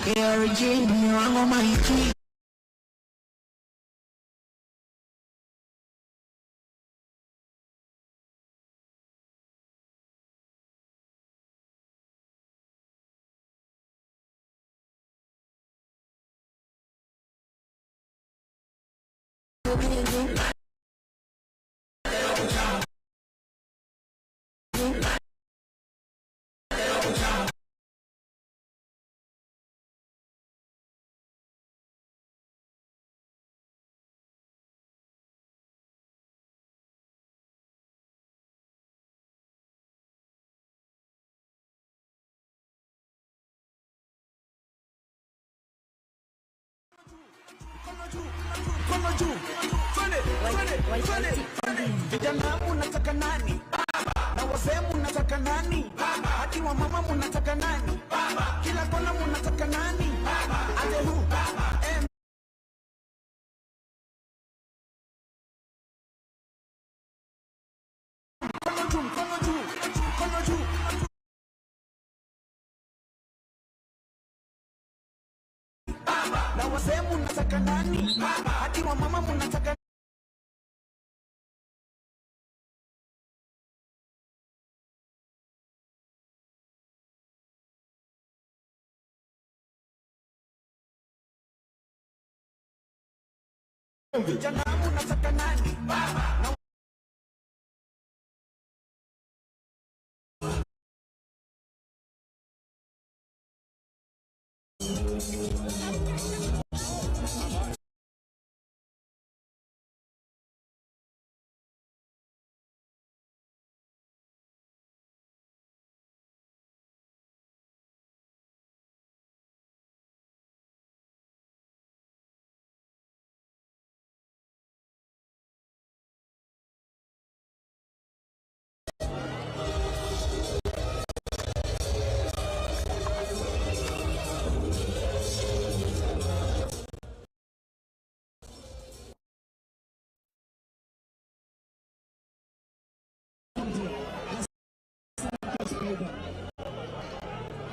KRG, wango maiki. Vijana munataka nani? Na wazee munataka nani? Hadi wa mama munataka nani? Kila kona munataka nani? Ate hu mkono juu, mkono juu, mkono juu. Na wazee munataka nani? Hadi wa mama munataka. Vijana munataka nani? Na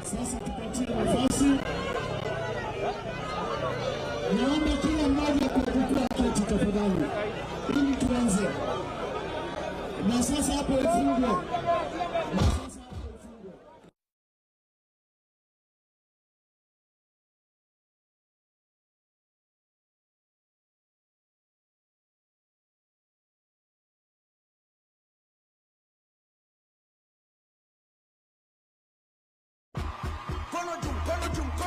Sasa tupatie nafasi. Naomba kila mmoja kuchukua kiti tafadhali, ili tuanze. Na sasa hapo ifungwe.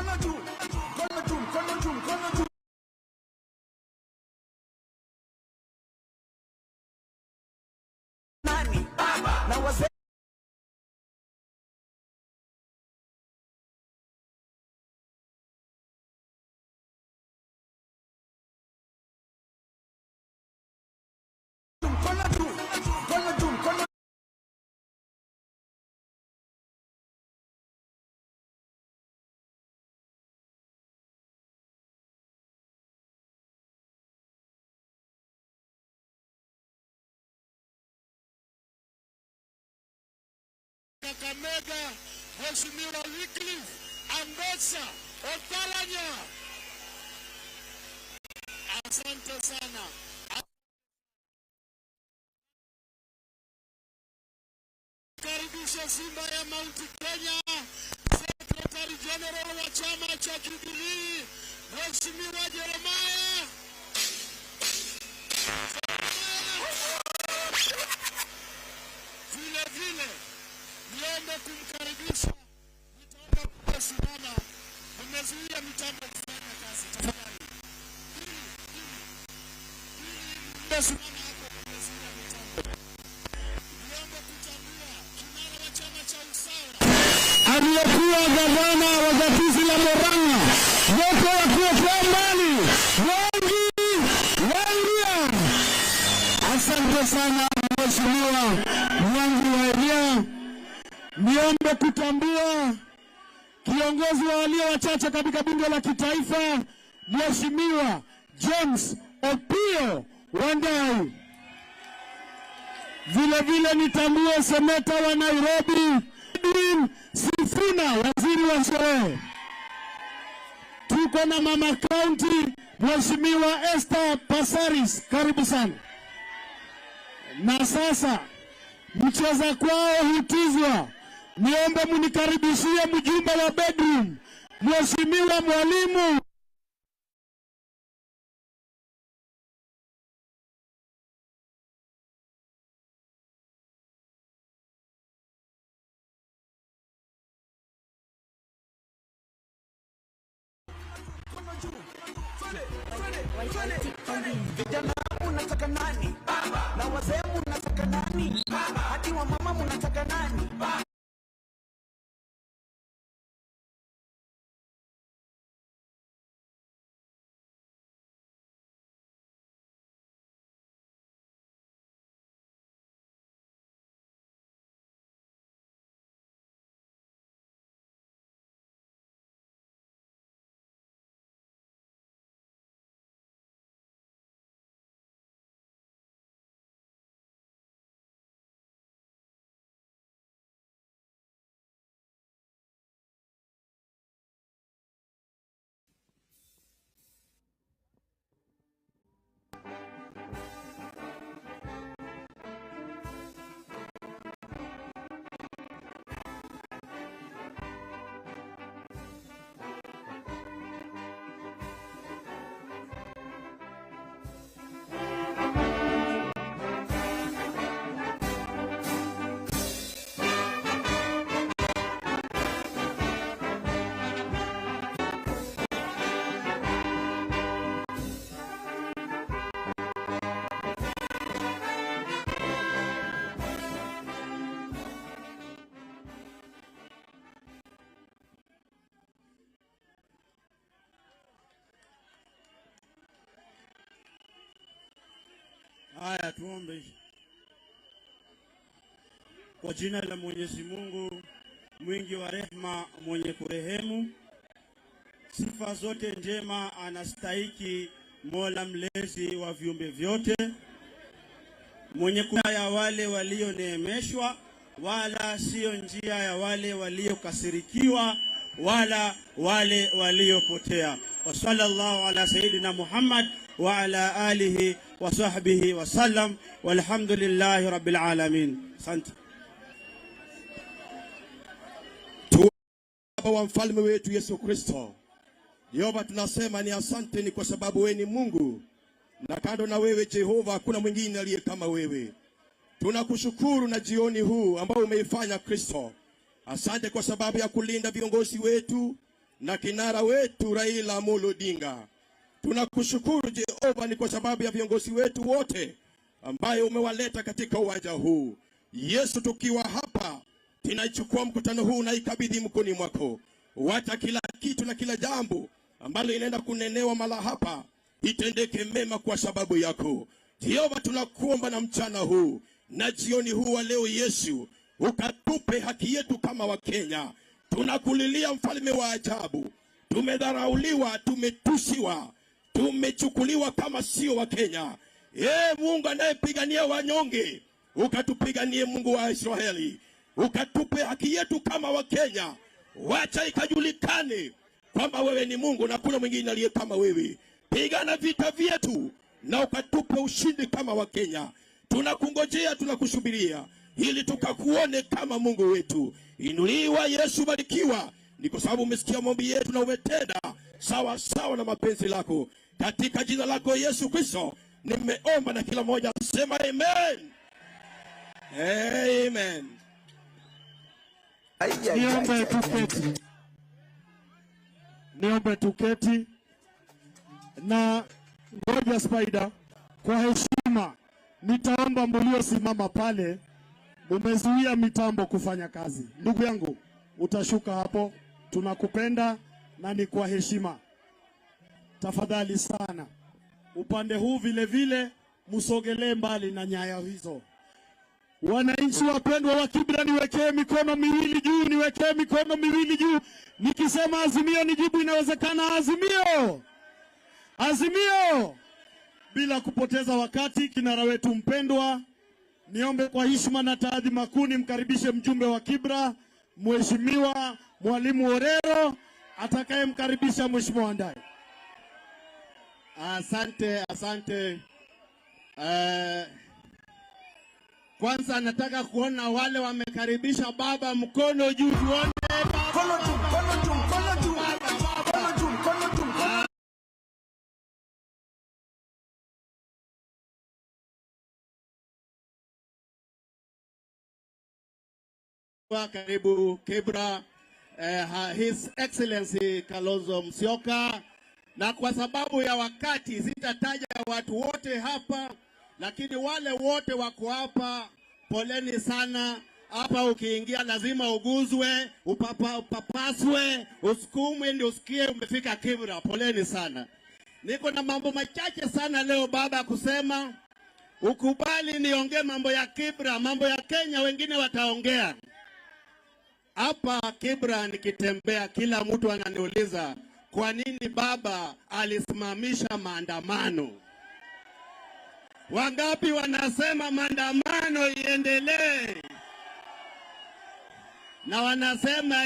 Mkono juu, mkono juu, mkono juu, mkono juu. Nani? Na wazee mkono juu, mkono juu, mkono. Kakamega, Mheshimiwa Wycliffe Ambetsa Oparanya. Asante sana. Karibisha Simba ya Mount Kenya, Secretary General wa chama cha Jubilee, Mheshimiwa Jeremiah. Vile vile niombe kumkaribisha, nitaomba kusimama, nimezuia mitambo kufanya kazi, tafadhali. Pili, pili, pili, simama hapo, nimezuia mitambo. Niombe kutambua kinara wa chama cha Usawa, Aliyekuwa gavana wa gatuzi la Murang'a, wote wakiwa kwa mbali, Mwangi wa Iria. Asante sana, Mheshimiwa Mwangi wa Iria. Niombe kutambua kiongozi wa walio wachache katika bunge la kitaifa, Mheshimiwa James Opiyo Wandayi. Vile vile nitambue seneta wa Nairobi, Edwin Sifuna, waziri wa sherehe. Tuko na mama county, Mheshimiwa Esther Passaris, karibu sana. Na sasa mcheza kwao hutuzwa. Niombe munikaribishie mjumbe wa bedroom, Mheshimiwa Mwalimu. Mkono juu. Twende, twende, twende, twende. Vijana munataka nani? Na wazee munataka nani? Hadi wamama munataka nani? Haya, tuombe. Kwa jina la Mwenyezi Mungu mwingi wa rehema, mwenye kurehemu, sifa zote njema anastahiki Mola mlezi wa viumbe vyote, mwenye kuwa ya wale walioneemeshwa, wala siyo njia ya wale waliokasirikiwa, wala wale waliopotea. Wa sallallahu ala sayyidina Muhammad wa ala alihi wa sahbihi wa sallam, walhamdulillahi rabbil alamin. Asante. Baba wa mfalme wetu Yesu Kristo, Jehova, tunasema ni asante, ni kwa sababu wewe ni Mungu na kando na wewe Jehova hakuna mwingine aliye kama wewe. Tunakushukuru na jioni huu ambao umeifanya Kristo. Asante kwa sababu ya kulinda viongozi wetu. na kinara wetu Raila Amolo Odinga. Tunakushukuru Jehova ni kwa sababu ya viongozi wetu wote ambayo umewaleta katika uwanja huu. Yesu, tukiwa hapa tunaichukua mkutano huu na ikabidhi mkononi mwako. Wacha kila kitu na kila jambo ambalo inaenda kunenewa mala hapa itendeke mema kwa sababu yako. Jehova, tunakuomba na mchana huu na jioni huu wa leo Yesu, ukatupe haki yetu kama Wakenya. Tunakulilia mfalme wa ajabu. Tumedharauliwa, tumetusiwa, tumechukuliwa kama sio Wakenya. Mungu anayepigania wanyonge, ukatupiganie Mungu wa Israeli, ukatupe haki yetu kama Wakenya. Wacha ikajulikane kwamba wewe ni Mungu na kuna mwingine aliye kama wewe. Pigana vita vyetu na ukatupe ushindi kama Wakenya. Tunakungojea, tunakusubiria ili tukakuone kama Mungu wetu. Inuliwa Yesu, barikiwa. Ni kwa sababu umesikia maombi yetu na umetenda sawa sawa na mapenzi lako. Katika jina lako Yesu Kristo nimeomba, na kila mmoja sema amen. Amen. Niombe tuketi. Niombe tuketi. Na ngoja Spider, kwa heshima nitaomba mliosimama pale, mumezuia mitambo kufanya kazi. Ndugu yangu, utashuka hapo. Tunakupenda na ni kwa heshima. Tafadhali sana. Upande huu vile vile msogelee mbali na nyaya hizo. Wananchi wapendwa wa Kibra, niwekee mikono miwili juu, niwekee mikono miwili juu. Nikisema azimio nijibu inawezekana. Azimio! Azimio! Bila kupoteza wakati, kinara wetu mpendwa, niombe kwa heshima na taadhima kuu nimkaribishe mjumbe wa Kibra, Mheshimiwa Mwalimu Orero, atakayemkaribisha Mheshimiwa Wandayi. Asante, asante. Kwanza nataka kuona wale wamekaribisha baba mkono juu, tuone baba. Mkono juu, mkono juu, mkono juu. Mkono juu, mkono juu, mkono Karibu Kibra, His Excellency Kalonzo Musyoka. Na kwa sababu ya wakati sitataja watu wote hapa, lakini wale wote wako hapa, poleni sana. Hapa ukiingia lazima uguzwe, upapaswe, usukumwe ndio usikie umefika Kibra. Poleni sana. Niko na mambo machache sana leo baba kusema. Ukubali niongee mambo ya Kibra, mambo ya Kenya wengine wataongea. Hapa Kibra nikitembea kila mtu ananiuliza kwa nini baba alisimamisha maandamano. Wangapi wanasema maandamano iendelee? Na wanasema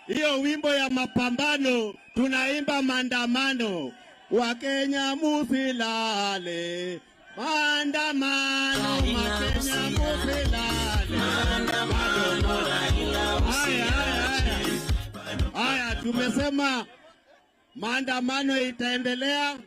hiyo wimbo ya mapambano tunaimba maandamano. Wakenya musilale, maandamano, Wakenya musilale. Haya, haya, haya. Tumesema maandamano itaendelea.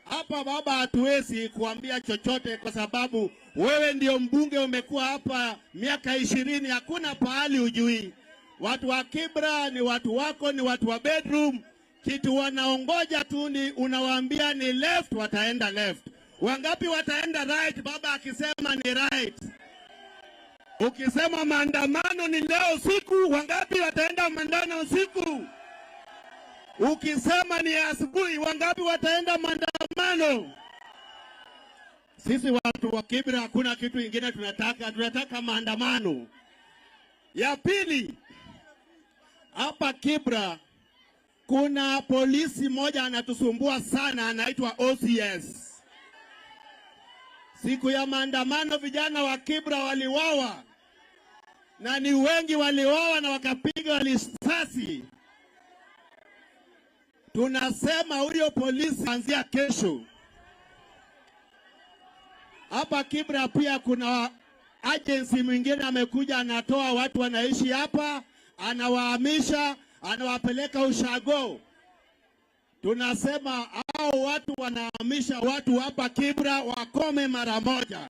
Hapa baba hatuwezi kuambia chochote kwa sababu wewe ndio mbunge, umekuwa hapa miaka 20, hakuna pahali hujui. Watu wa Kibra ni watu wako, ni watu wa bedroom. Kitu wanaongoja tu ni unawaambia ni left, wataenda left. Wangapi wataenda right baba akisema ni right? Ukisema maandamano ni leo siku, wangapi wataenda maandamano usiku? Ukisema ni asubuhi, wangapi wataenda maandamano? Sisi watu wa Kibra hakuna kitu ingine tunataka, tunataka maandamano. Ya pili, hapa Kibra kuna polisi moja anatusumbua sana, anaitwa OCS. Siku ya maandamano vijana wa Kibra waliwawa, na ni wengi waliwawa na wakapigwa risasi. Tunasema huyo polisi kuanzia kesho. Hapa Kibra pia kuna agency mwingine amekuja, anatoa watu wanaishi hapa, anawahamisha, anawapeleka ushago. Tunasema hao watu wanahamisha watu hapa Kibra wakome mara moja.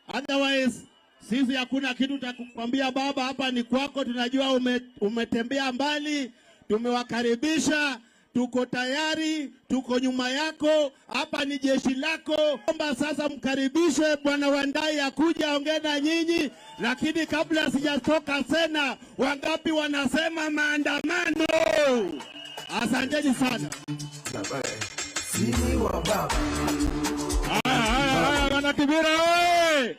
Otherwise Sisi hakuna kitu cha kukwambia baba, hapa ni kwako. Tunajua umetembea mbali, tumewakaribisha, tuko tayari, tuko nyuma yako, hapa ni jeshi lako. Omba sasa mkaribishe Bwana Wandayi akuja aongee na nyinyi, lakini kabla sijatoka sena, wangapi wanasema maandamano? Asanteni sana. Haya, haya, haya, wana Kibera oye!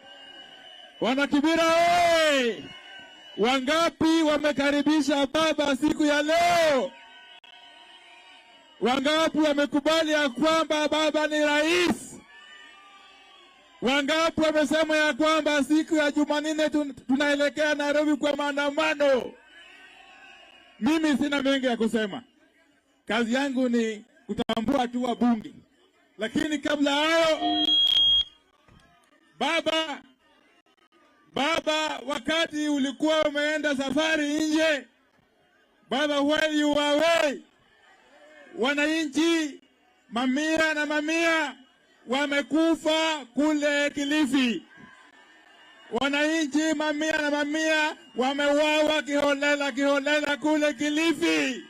Wana Kibera oye! Wangapi wamekaribisha baba siku ya leo? Wangapi wamekubali ya kwamba baba ni rais? Wangapi wamesema ya kwamba siku ya Jumanne tunaelekea Nairobi kwa maandamano? Mimi sina mengi ya kusema. Kazi yangu ni kutambua tu wabunge. Lakini kabla hayo, baba, wakati ulikuwa umeenda safari nje, baba, while you were away, wananchi mamia na mamia wamekufa kule Kilifi. Wananchi mamia na mamia wameuawa kiholela kiholela kule Kilifi.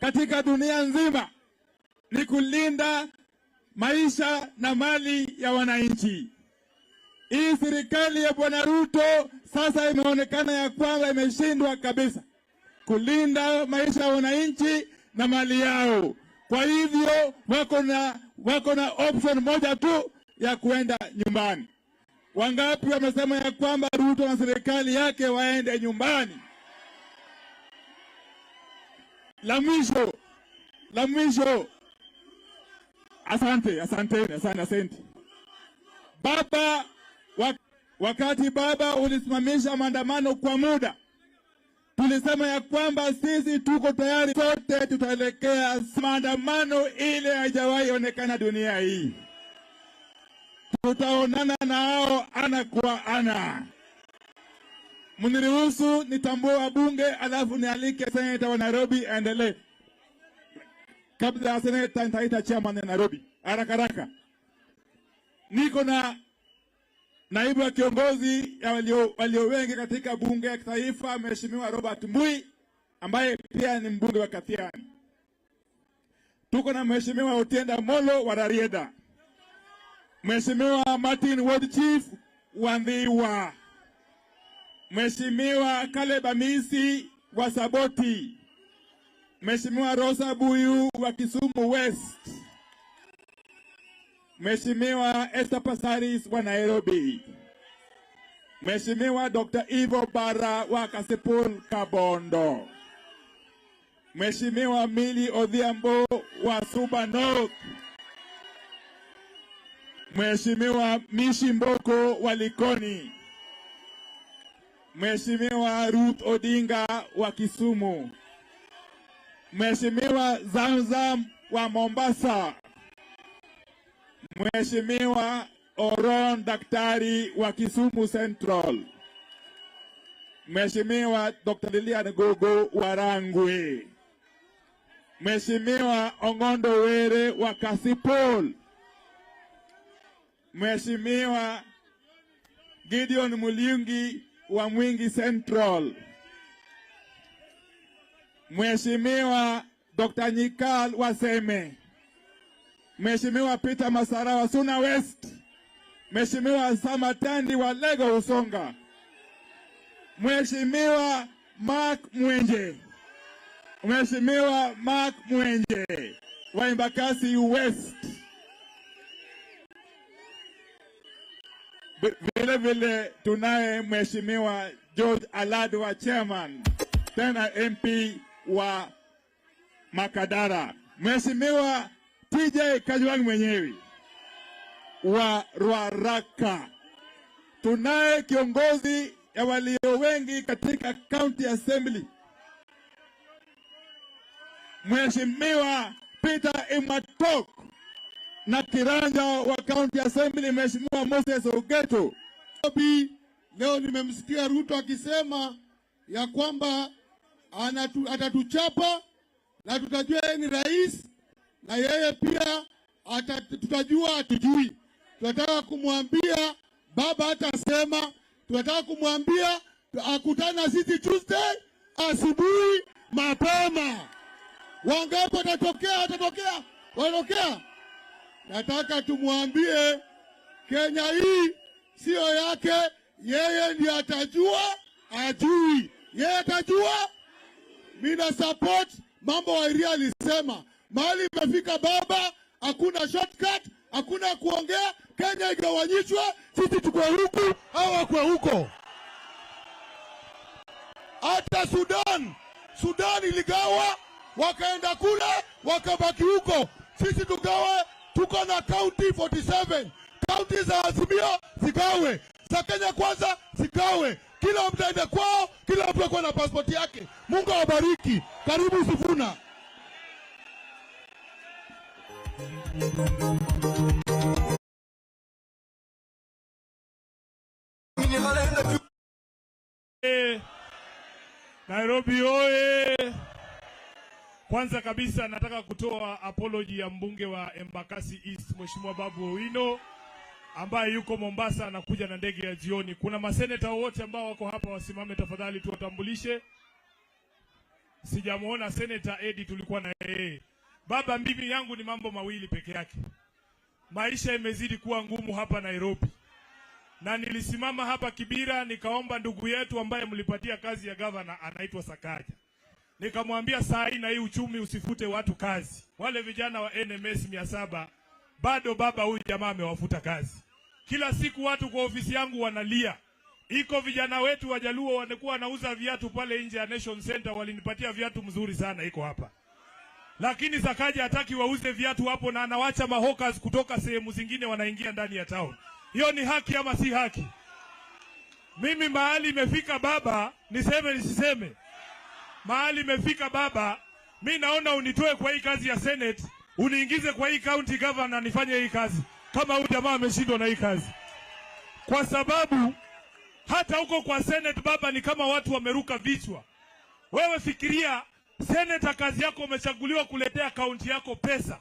Katika dunia nzima ni kulinda maisha na mali ya wananchi. Hii serikali ya Bwana Ruto sasa imeonekana ya kwamba imeshindwa kabisa kulinda maisha ya wananchi na mali yao. Kwa hivyo wako na option moja tu ya kuenda nyumbani. Wangapi wamesema ya kwamba Ruto na serikali yake waende nyumbani? La mwisho, la mwisho. Asante, asanteni, asante, asante. Baba, wakati baba ulisimamisha maandamano kwa muda, tulisema ya kwamba sisi tuko tayari, sote tutaelekea maandamano ile haijawahi onekana dunia hii. Tutaonana nao ana kwa ana. Mniruhusu nitambue wabunge, alafu nialike seneta wa Nairobi aendelee. Kabla ya seneta nitaita chairman ya Nairobi haraka haraka. Niko na naibu wa kiongozi ya walio wengi katika bunge ya kitaifa, Mheshimiwa Robert Mbui ambaye pia ni mbunge wa Kathiani. Tuko na Mheshimiwa Otiende Amollo wa Rarieda, Mheshimiwa Martin Ward Chief wa Ndhiwa, Mheshimiwa Caleb Amisi wa Saboti, Mheshimiwa Rosa Buyu wa Kisumu West, Mheshimiwa Esther Passaris wa Nairobi, Mheshimiwa Dr. Ivo Bara wa Kasipul Kabondo, Mheshimiwa Millie Odhiambo wa Suba North, Mheshimiwa Mishi Mboko wa Likoni, Mheshimiwa Ruth Odinga wa Kisumu, Mheshimiwa Zamzam wa Mombasa, Mheshimiwa Oron Daktari wa Kisumu Central, Mheshimiwa Dr. Lilian Gogo wa Rangwe, Mheshimiwa Ong'ondo Were wa Kasipul, Mheshimiwa Gideon Mulyungi wa Mwingi Central, Mheshimiwa Dr. Nyikal wa Seme, Mheshimiwa Peter Masara wa Suna West, Mheshimiwa Samatandi wa Lego Usonga, Mheshimiwa Mark Mwenje, Mheshimiwa Mark Mwenje wa Embakasi West. Vile vile tunaye Mheshimiwa George Aladwa, chairman tena MP wa Makadara, Mheshimiwa TJ Kajwang' mwenyewe wa Ruaraka. Tunaye kiongozi ya walio wengi katika County Assembly, Mheshimiwa Peter Imwatok, na kiranja wa County Assembly Mheshimiwa Moses Ogeto. Nairobi, leo nimemsikia Ruto akisema ya kwamba atatuchapa na tutajua yeye ni rais na yeye pia tutajua hatujui. Tunataka kumwambia Baba hatasema, tunataka kumwambia akutane na sisi Tuesday asubuhi mapema. Wangapi watatokea? Watatokea, watatokea. Nataka tumwambie Kenya hii sio yake, yeye ndiye atajua, ajui. Yeye atajua. Mimi na support mambo Wairia alisema. Mahali imefika baba, hakuna shortcut, hakuna kuongea. Kenya igawanyishwe, sisi tukue huku au wakue huko. Hata Sudan iligawa, wakaenda kule, wakabaki huko. Sisi tugawe, tuko na county 47. County za Azimio zigawe, za Kenya Kwanza zigawe. Kila mtu aende kwao, kila mtu akuwe na passport yake. Mungu awabariki. Karibu Sifuna. Nairobi oye! Kwanza kabisa nataka kutoa apology ya mbunge wa Embakasi East Mheshimiwa Babu Owino ambaye yuko Mombasa anakuja na ndege ya jioni. Kuna maseneta wote ambao wako hapa wasimame tafadhali tuwatambulishe. Sijamuona Senator Eddie, tulikuwa na yeye. Baba, mimi yangu ni mambo mawili peke yake. Maisha imezidi kuwa ngumu hapa Nairobi. Na nilisimama hapa Kibira nikaomba ndugu yetu ambaye mlipatia kazi ya governor anaitwa Sakaja. Nikamwambia saa hii na hii uchumi usifute watu kazi. Wale vijana wa NMS 700 bado baba huyu jamaa amewafuta kazi. Kila siku watu kwa ofisi yangu wanalia. Iko vijana wetu Wajaluo wanakuwa wanauza viatu pale nje ya Nation Center, walinipatia viatu mzuri sana iko hapa. Lakini Sakaja hataki wauze viatu hapo na anawacha mahokas kutoka sehemu zingine wanaingia ndani ya town. Hiyo ni haki ama si haki? Mimi mahali imefika baba, niseme nisiseme? Mahali imefika baba, mi naona unitoe kwa hii kazi ya Senate, uniingize kwa hii county governor nifanye hii kazi. Kama huyu jamaa ameshindwa na hii kazi. Kwa sababu hata huko kwa Senate baba ni kama watu wameruka vichwa. Wewe fikiria, senator kazi yako umechaguliwa kuletea county yako pesa.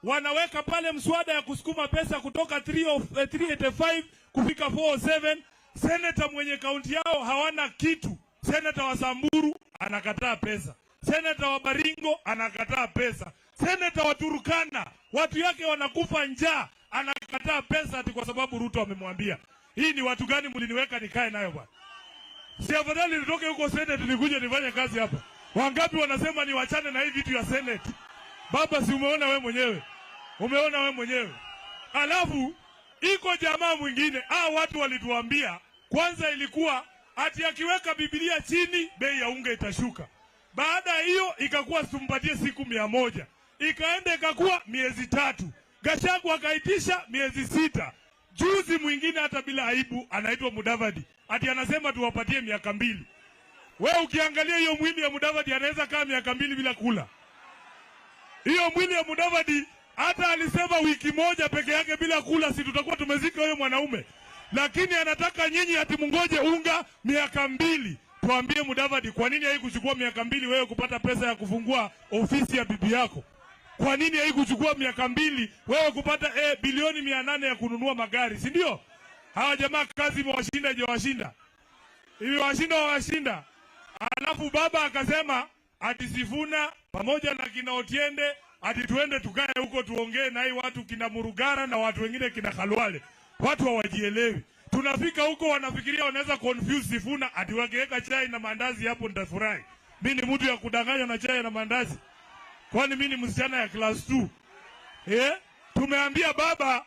Wanaweka pale mswada ya kusukuma pesa kutoka 385 kufika 407. Senator mwenye kaunti yao hawana kitu. Senator wa Samburu anakataa pesa. Senator wa Baringo anakataa pesa. Senator wa Turkana, watu yake wanakufa njaa, anakataa pesa ati kwa sababu Ruto amemwambia. Hii ni watu gani mliniweka nikae nayo bwana? Si afadhali nitoke huko Senate nikuje nifanye kazi hapa. Wangapi wanasema niwachane na hii vitu ya Senate? Baba, si umeona wewe mwenyewe? Umeona wewe mwenyewe. Alafu iko jamaa mwingine, watu walituambia kwanza ilikuwa ati akiweka Biblia chini bei ya unga itashuka. Baada ya hiyo ikakuwa tumpatie siku 100. Ikaenda ikakuwa miezi 3. Gachagua akaitisha miezi 6. Juzi mwingine hata bila aibu anaitwa Mudavadi. Ati anasema tuwapatie miaka 2. Wewe ukiangalia hiyo mwili ya Mudavadi anaweza kaa miaka 2 bila kula. Hiyo mwili ya Mudavadi hata alisema wiki moja peke yake bila kula, si tutakuwa tumezika huyo mwanaume. Lakini anataka nyinyi ati mungoje unga miaka 2. Tuambie Mudavadi, kwa nini haikuchukua miaka 2 wewe kupata pesa ya kufungua ofisi ya bibi yako? Kwa nini haikuchukua miaka 2 wewe kupata bilioni 800 ya kununua magari, si ndio? Hawa jamaa kazi imewashinda, ijawashinda. Imewashinda, wawashinda. Alafu baba akasema ati Sifuna pamoja na kina Otiende ati tuende tukae huko tuongee na hii watu kina Murugara na watu wengine kina Khalwale. Watu hawajielewi. Tunafika huko wanafikiria wanaweza confuse Sifuna ati wakiweka chai na mandazi hapo nitafurahi. Mimi ni mtu ya kudanganywa na chai na mandazi? Kwani mimi ni msichana ya class 2? Tumeambia baba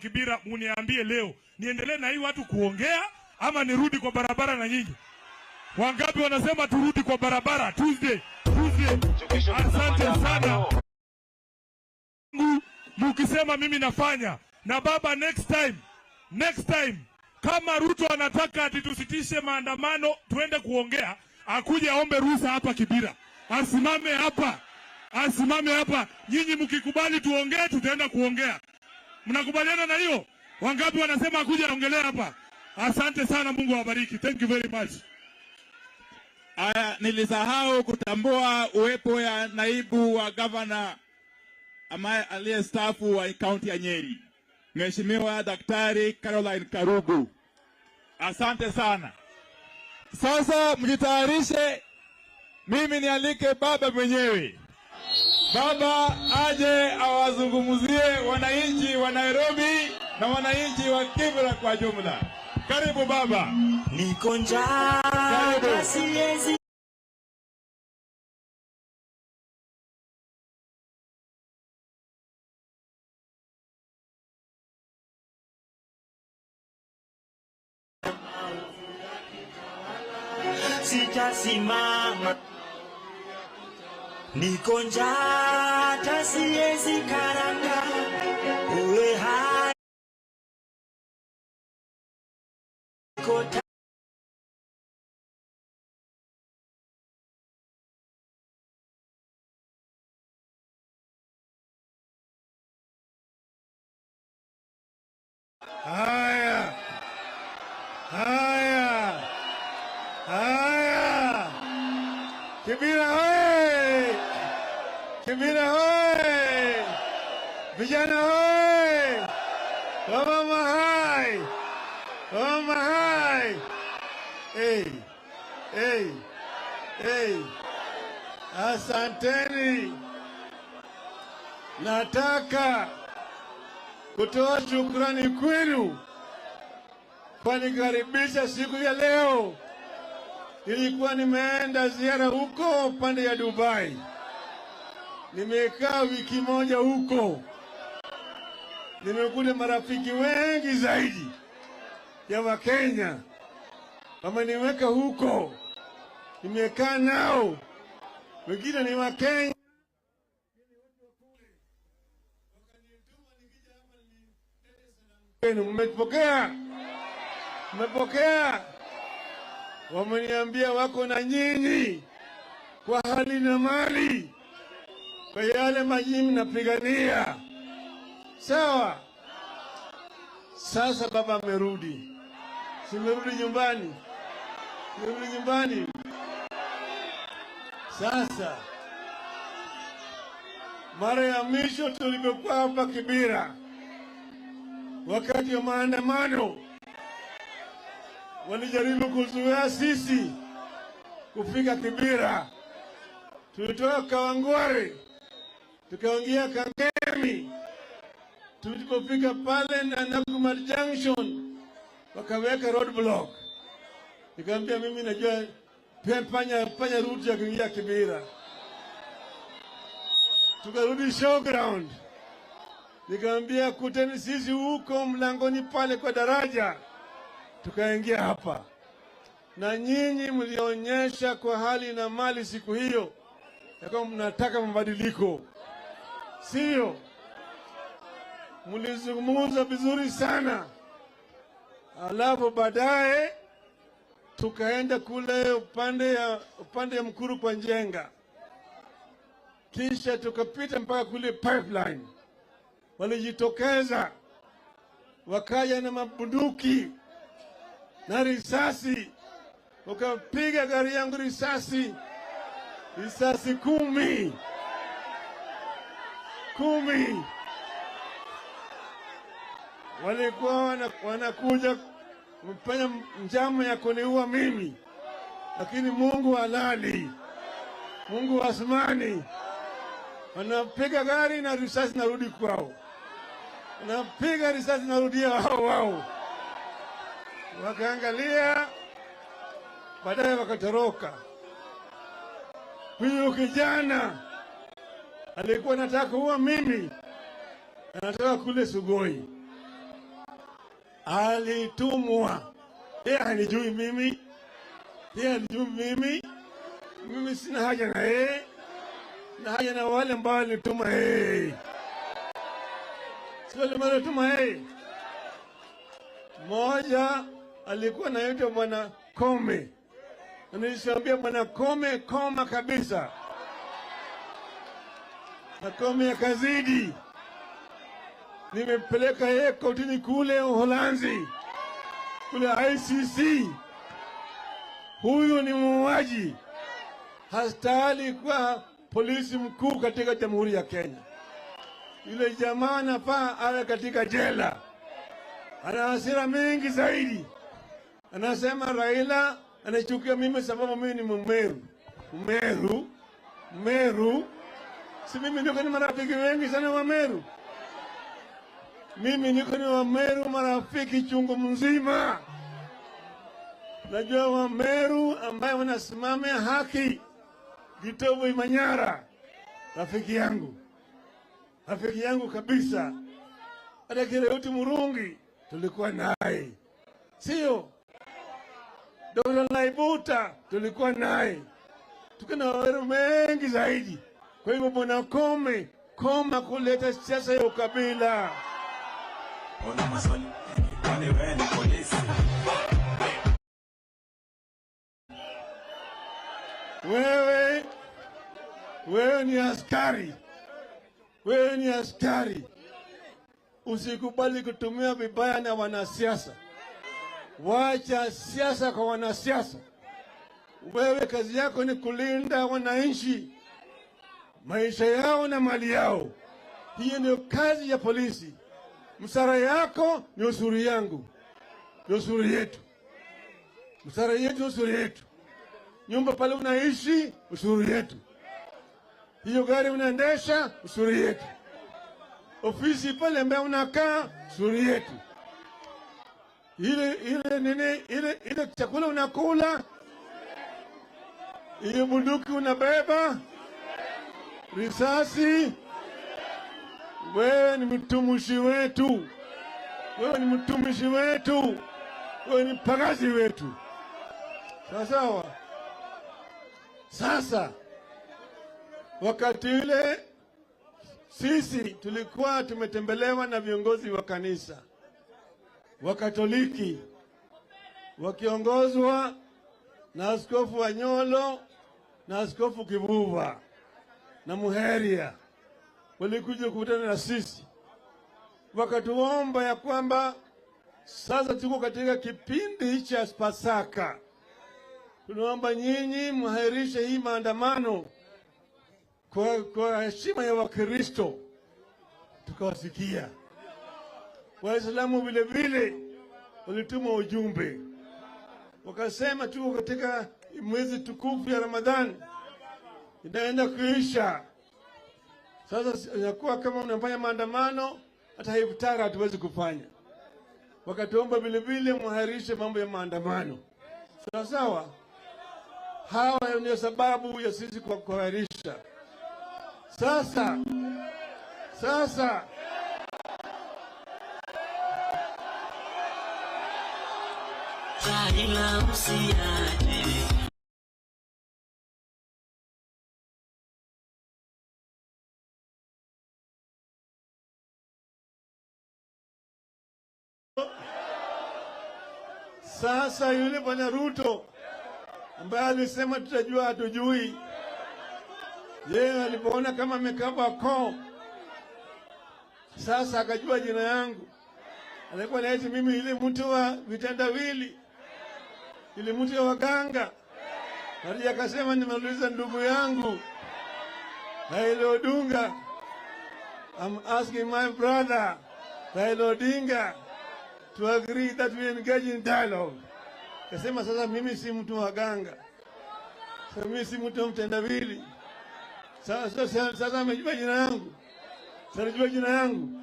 Kibira, muniambie leo niendelee na hii watu kuongea ama nirudi kwa barabara na nyinyi? Wangapi wanasema turudi kwa barabara Tuesday? Tuesday. Asante sana. Mukisema mimi nafanya. Na baba, next time kama Ruto anataka ati tusitishe maandamano tuende kuongea, akuje aombe ruhusa hapa Kibira. Asimame hapa. Asimame hapa. Nyinyi mkikubali tuongee, tutaenda kuongea. Mnakubaliana na hiyo? Wangapi wanasema akuje aongelee hapa? Asante sana, Mungu awabariki. Thank you very much. Aya, nilisahau kutambua uwepo ya naibu wa governor ambaye aliyestaafu wa kaunti ya Nyeri, Mheshimiwa Daktari Caroline Karugu. Asante sana. Sasa mjitayarishe, mimi nialike baba mwenyewe. Baba aje awazungumzie wananchi wa Nairobi na wananchi wa Kibra kwa jumla. Karibu baba. Niko njaa siwezi. Sitasimama, niko njaa siwezi karanga, uwe hai kota. Haya, haya, haya, Kibra hoye! Kibra hoye! Vijana hoye! Wamama hai! Wamama hai! Hey, hey, hey! Asanteni. Nataka kutoa shukrani kwenu kwa nikaribisha siku ya leo. Nilikuwa nimeenda ziara huko pande ya Dubai. Nimekaa wiki moja huko. Nimekuta marafiki wengi zaidi ya Wakenya. Wameniweka huko. Nimekaa nao. Wengine ni Wakenya. Mmepokea? Mmepokea? Wameniambia wako na nyinyi kwa hali na mali, kwa yale majini napigania. Sawa. Sasa baba amerudi. Simerudi nyumbani. Simerudi nyumbani. Sasa mara ya mwisho tulipokuwa hapa Kibra wakati wa maandamano, walijaribu kuzuia sisi kufika Kibra. Tulitoka Kawangware tukaingia Kangemi. Tulipofika pale na Nakumatt Junction wakaweka roadblock. Nikamwambia mimi najua panya route ya kuingia Kibra. Tukarudi showground. Nikamwambia kuteni sisi huko mlangoni pale kwa daraja. Tukaingia hapa. Na nyinyi mlionyesha kwa hali na mali siku hiyo ya kwamba mnataka mabadiliko. Sio? Mlizungumza vizuri sana. Alafu baadaye tukaenda kule upande ya Mkuru kwa Njenga. Kisha tukapita mpaka kule pipeline. Walijitokeza wakaja na mabunduki na risasi, wakapiga gari yangu risasi 10. 10. Walikuwa wanakuja kufanya njama ya kuniua mimi, lakini Mungu halali, Mungu asmani. Wanapiga gari na risasi narudi kwao, wanapiga risasi narudia wao. Wakaangalia, baadaye wakatoroka. Huyu kijana alikuwa anataka kuua mimi, anataka kule Sugoi. Alitumwa. Yeye hanijui mimi, yeye hanijui mimi. Mimi sina haja na yeye, na haja na wale ambao walituma yeye. Sio wale ambao walituma yeye. Mmoja alikuwa anaitwa Bwana Kome. Nilishamwambia Bwana Kome, koma kabisa. Na Kome akazidi. Nimepeleka yeye kotini kule Uholanzi, kule ICC. Huyu ni muuaji, hastahili kuwa polisi mkuu katika Jamhuri ya Kenya. Yule jamaa anafaa awe katika jela. Ana hasira mingi zaidi. Anasema Raila anachukia mimi sababu mimi ni Mmeru. Mmeru, Mmeru. Si mimi niko na marafiki wengi sana wa Meru. Mimi niko na Wameru marafiki chungu mzima. Najua Wameru ambaye wanasimamia haki. Gitobu Imanyara, rafiki yangu. Rafiki yangu kabisa. Hata Kireuti Murungi tulikuwa naye. Sio? Dr. Laibuta tulikuwa naye. Tuko na Wameru mengi zaidi. Kwa hivyo Bwana Kome, koma kuleta siasa ya ukabila. Ona maswali, kwani wewe ni polisi? Wewe ni askari. Wewe ni askari. Usikubali kutumia vibaya na wanasiasa. Wacha siasa kwa wanasiasa. Wewe kazi yako ni kulinda wananchi, maisha yao na mali yao. Hiyo ndio kazi ya polisi. Msara yako ni usuri yangu, ni usuri yetu. Msara yetu ni usuri yetu. Nyumba pale unaishi, usuri yetu. Hiyo gari unaendesha, usuri yetu. Ofisi pale ambayo unakaa, usuri yetu. Ile nini, ile chakula unakula, ile bunduki unabeba, risasi. Wewe ni mtumishi wetu. Wewe ni mtumishi wetu. Wewe ni pagazi wetu. Sawa sawa. Sasa wakati ile sisi tulikuwa tumetembelewa na viongozi wa kanisa wa Katoliki wakiongozwa na Askofu Wanyolo na Askofu Kivuva na Muheria. Walikuja kukutana na sisi, wakatuomba ya kwamba sasa tuko katika kipindi cha Pasaka, tunaomba nyinyi mwahirishe hii maandamano kwa heshima ya Wakristo. Tukawasikia. Waislamu vile vile walituma ujumbe, wakasema tuko katika mwezi tukufu ya Ramadhani inaenda kuisha. Sasa inakuwa kama unafanya maandamano, hata iftara hatuwezi kufanya. Wakatuomba vile vile mwahirishe mambo ya maandamano. Sawa sawa. Hawa ndio sababu ya sisi kwa kuahirisha. Sasa Raila usiaje. Sasa yule Bwana Ruto ambaye alisema tutajua hatujui, yeye alipoona kama amekaba koo, sasa akajua jina yangu. Alikuwa anaita mimi ile mtu wa vitendawili, ile mtu wa waganga. Hadi akasema nimeuliza ndugu yangu Raila Odinga, I'm asking my brother Raila Odinga to agree that we engage in dialogue. Kasema sasa mimi si mtu wa ganga. Sasa mimi si mtu wa mtendawili. Sasa amejua jina yangu. Sasa amejua jina yangu.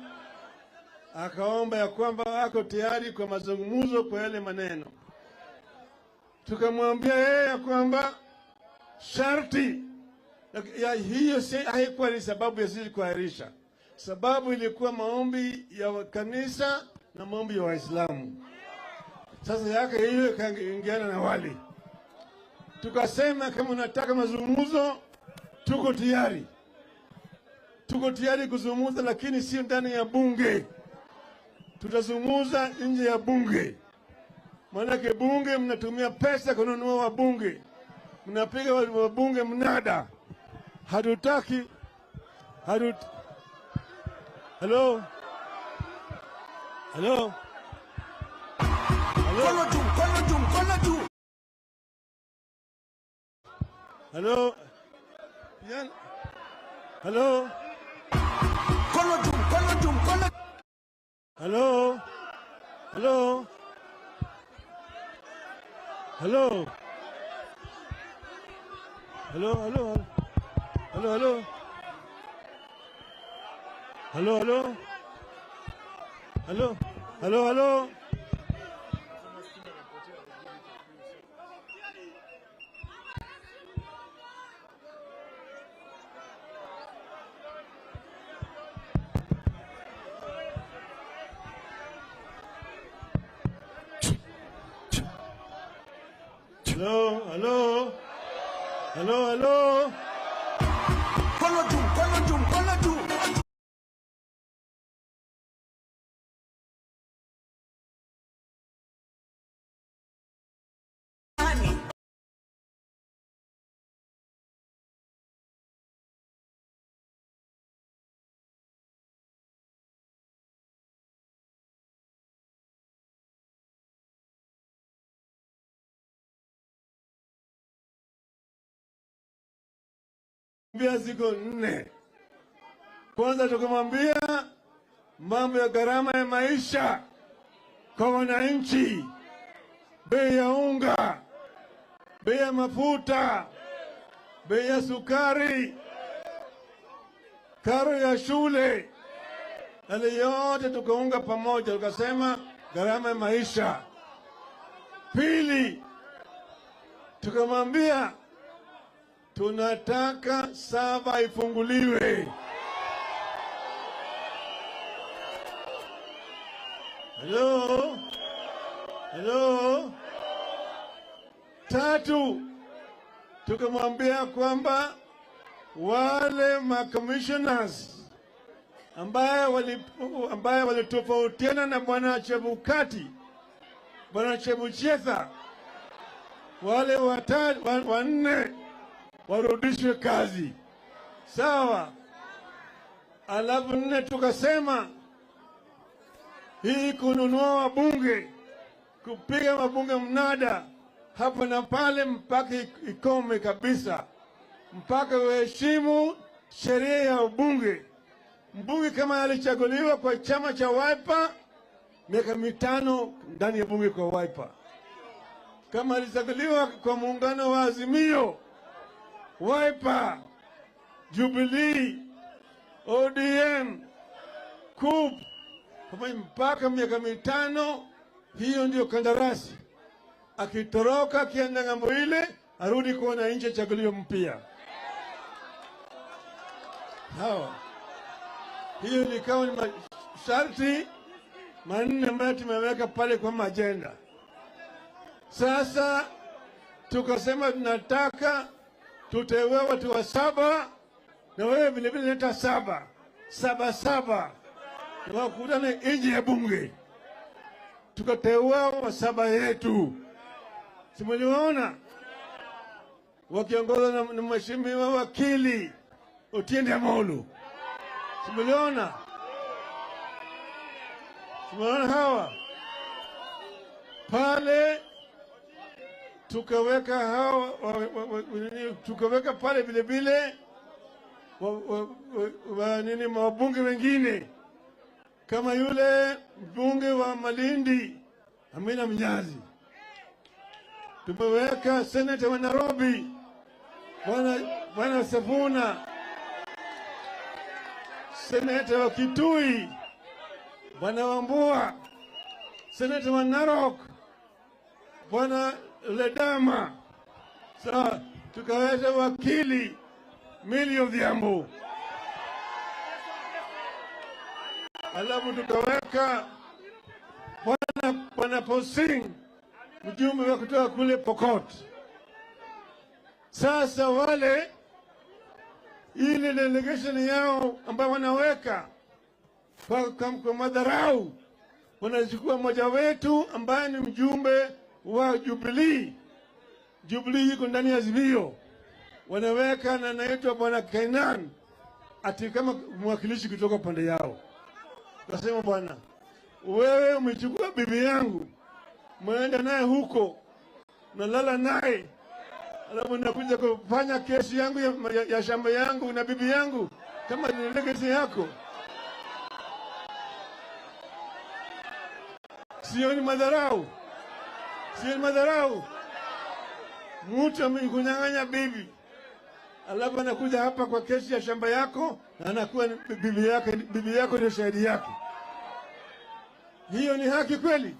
Akaomba ya kwamba ako tayari kwa mazungumzo kwa yale maneno. Tukamwambia yeye ya kwamba sharti ya hiyo si haikuwa ni sababu ya sisi kuahirisha. Sababu ilikuwa maombi ya kanisa na maombi ya Waislamu. Sasa yake hiyo ikaingiana na wali. Tukasema kama unataka mazungumzo tuko tayari. Tuko tayari kuzungumza, lakini sio ndani ya bunge. Tutazungumza nje ya bunge. Maana bunge mnatumia pesa kununua wabunge. Mnapiga wabunge mnada. Hatutaki. Hello? Hello? Hello? Hello? Hello? Hello? Hello? Hello? Hello, hello? Hello, hello? Hello, hello? Hello? Hello, hello? Hello, hello? Hello, hello? Mkono juu, mkono juu, mkono juu. Nani? Mbia ziko 4. Kwanza tukamwambia mambo ya gharama ya maisha kwa wananchi, bei ya unga, bei ya mafuta, bei ya sukari, karo ya shule, yale yote tukaunga pamoja, tukasema gharama ya maisha. Pili, tukamwambia tunataka sava ifunguliwe. Hello? Hello? Tatu, tukamwambia kwamba wale ma-commissioners ambaye walitofautiana na Bwana Chebukati, Bwana Chebuchetha, wale wanne warudishwe kazi. Sawa. Alafu 4 tukasema hii kununua wabunge, kupiga wabunge mnada hapa na pale mpaka ikome kabisa, mpaka waheshimu sheria ya ubunge. Mbunge kama alichaguliwa kwa chama cha Wiper, miaka 5 ndani ya bunge kwa Wiper. Kama alichaguliwa kwa muungano wa Azimio, Wiper, Jubilee, ODM, COOP, mpaka miaka 5, hiyo ndio kandarasi. Akitoroka akienda ng'ambo ile, arudi kwa wananchi achaguliwe mpya. Sawa. Hiyo ilikuwa ni masharti 4 ambayo tumeweka pale kwa agenda. Sasa tukasema tunataka tuteue watu wa 7, na wewe vile vile leta 7, 7 7, wakutane nje ya bunge. Tukateua wa 7 yetu. Simuliona wakiongozwa na mheshimiwa wakili Otiende Amolo. Simuliona? Simuliona hawa pale. Tukaweka hawa, tukaweka pale vile vile nini mabunge wengine kama yule mbunge wa Malindi Amina Mnyazi. Tumeweka senator wa Nairobi Bwana Safuna, senator wa Kitui Bwana Wambua, senator wa Narok Bwana Ledama. Sawa, tukaweza wakili Millie Odhiambo. Alafu tukaweka Bwana Posing, mjumbe wa kutoka kule Pokot. Sasa wale ile delegation yao ambayo wanaweka kwa madharau, wanachukua mmoja wetu ambaye ni mjumbe wa Jubilee. Jubilee yuko ndani ya Azimio, wanaweka na anaitwa Bwana Kenan ati kama mwakilishi kutoka pande yao. Kasema bwana, wewe umechukua bibi yangu, umeenda naye huko, nalala naye, alafu nakuja kufanya kesi yangu ya shamba yangu na bibi yangu kama ni legacy yako. Sio ni madharau? Sio ni madharau? Mtu amekunyang'anya bibi, alafu anakuja hapa kwa kesi ya shamba yako na anakuwa bibi yako ndio shahidi yake. Hiyo ni haki kweli?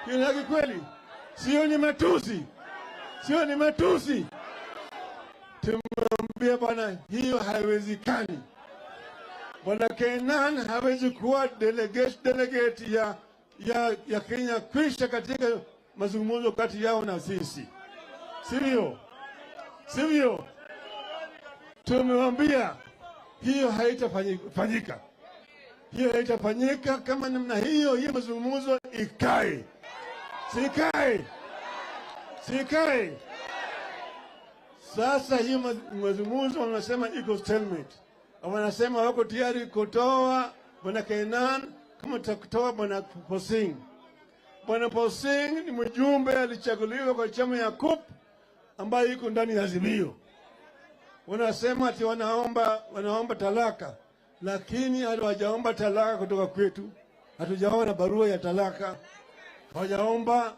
Hiyo ni haki kweli? Sio ni matusi? Sio ni matusi? Tumemwambia bwana, hiyo haiwezekani. Bwana Kenan hawezi kuwa delegate ya Kenya kwisha katika mazungumzo kati yao na sisi. Sivyo? Sivyo? Tumemwambia hiyo haitafanyika. Hiyo haitafanyika kama namna hiyo, hiyo mazungumzo ikae. Sikae. Sikae. Sasa hiyo mazungumzo wanasema iko stalemate. Wanasema wako tayari kutoa Bwana Kenan kama kutoa Bwana Posing. Bwana Posing ni mjumbe alichaguliwa kwa chama ya COP ambayo iko ndani ya Azimio. Wanasema ati wanaomba talaka, lakini hawajaomba talaka kutoka kwetu. Hatujaona barua ya talaka. Hawajaomba.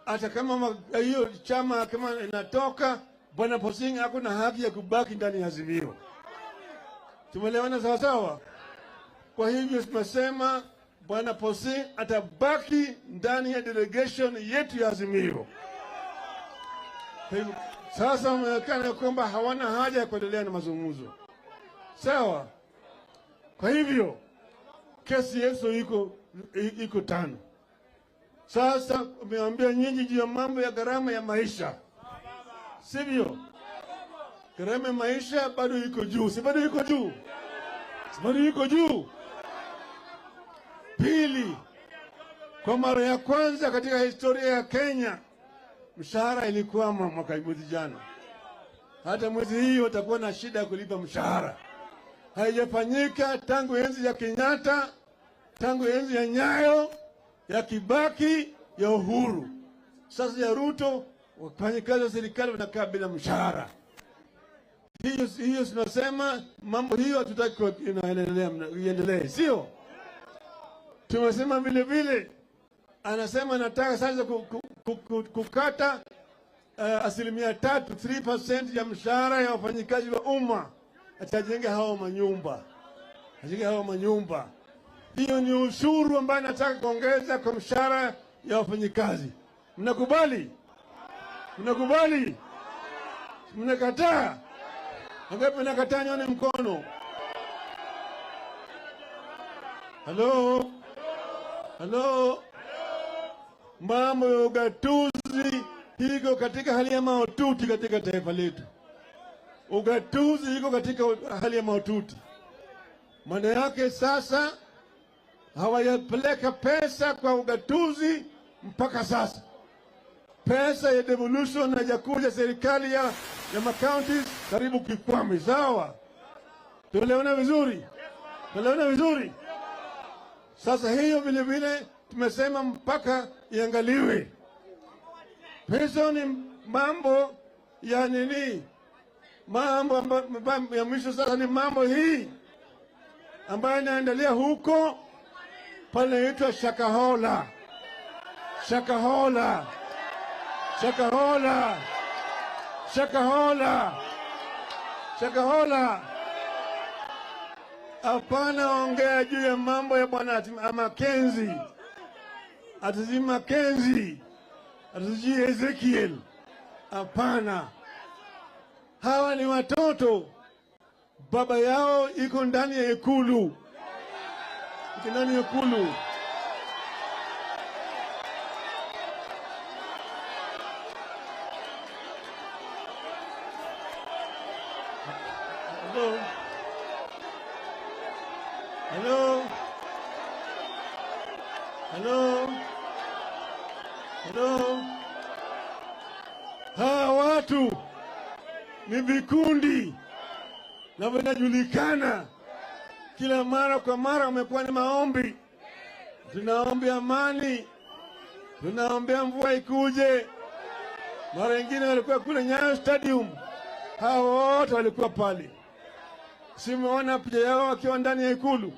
Hata kama hiyo chama kama inatoka, Bwana Posing hakuna haki ya kubaki ndani ya Azimio. Tumeelewana sawa sawa? Kwa hivyo tumesema Bwana Posing atabaki ndani ya delegation yetu ya Azimio. Kwa hivyo sasa wameonekana kwamba hawana haja ya kuendelea na mazungumzo. Sawa? Kwa hivyo kesi yetu iko 5. Sasa umeambia nyinyi juu ya mambo ya gharama ya maisha. Sivyo? Gharama ya maisha bado iko juu. Si bado iko juu? Si bado iko juu? Pili, kwa mara ya kwanza katika historia ya Kenya, mshahara ilikuwa mwaka mwezi jana. Hata mwezi hii watakuwa na shida kulipa mshahara. Haijafanyika tangu enzi ya Kenyatta, tangu enzi ya Nyayo, ya Kibaki, ya Uhuru. Sasa ya Ruto, wafanyikazi wa serikali wanakaa bila mshahara. Hiyo tunasema mambo hiyo hatutaki iendelee, sio? Tumesema vile vile, anasema nataka sasa kukata 3%, 3% ya mshahara ya wafanyikazi wa umma, atajenge hao manyumba. Ajenge hao manyumba. Hiyo ni ushuru ambayo nataka kuongeza kwa mshahara ya wafanyikazi. Mnakubali? Mnakubali? Mnakataa? Wangapi mnakataa? Nione mkono. Hello? Hello? Mambo ya ugatuzi iko katika hali ya mahututi katika taifa letu. Ugatuzi iko katika hali ya mahututi. Maana yake sasa hawajapeleka pesa kwa ugatuzi mpaka sasa. Pesa ya devolution haijakuja serikali ya counties karibu kikwame. Sawa? Tuelewana vizuri? Tuelewana vizuri? Sasa hiyo vile vile tumesema mpaka iangaliwe. Pesa ni mambo ya nini? Mambo ya mwisho sasa ni mambo hii ambayo inaendelea huko pale inaitwa Shakahola. Shakahola. Shakahola. Shakahola. Shakahola. Hapana ongea juu ya mambo ya bwana Mackenzie. Atuzi Mackenzie. Atuzi Ezekiel. Hapana. Hawa ni watoto. Baba yao iko ndani ya ikulu. Iko ndani ya ikulu. Hello. Hello. Hello. Hello. Hawa watu ni vikundi na vinajulikana. Kila mara kwa mara wamekuwa ni maombi. Tunaombea amani, tunaombea mvua ikuje. Mara nyingine walikuwa kule Nyayo Stadium, hao wote walikuwa pale. Simeona picha yao wakiwa ndani ya ikulu.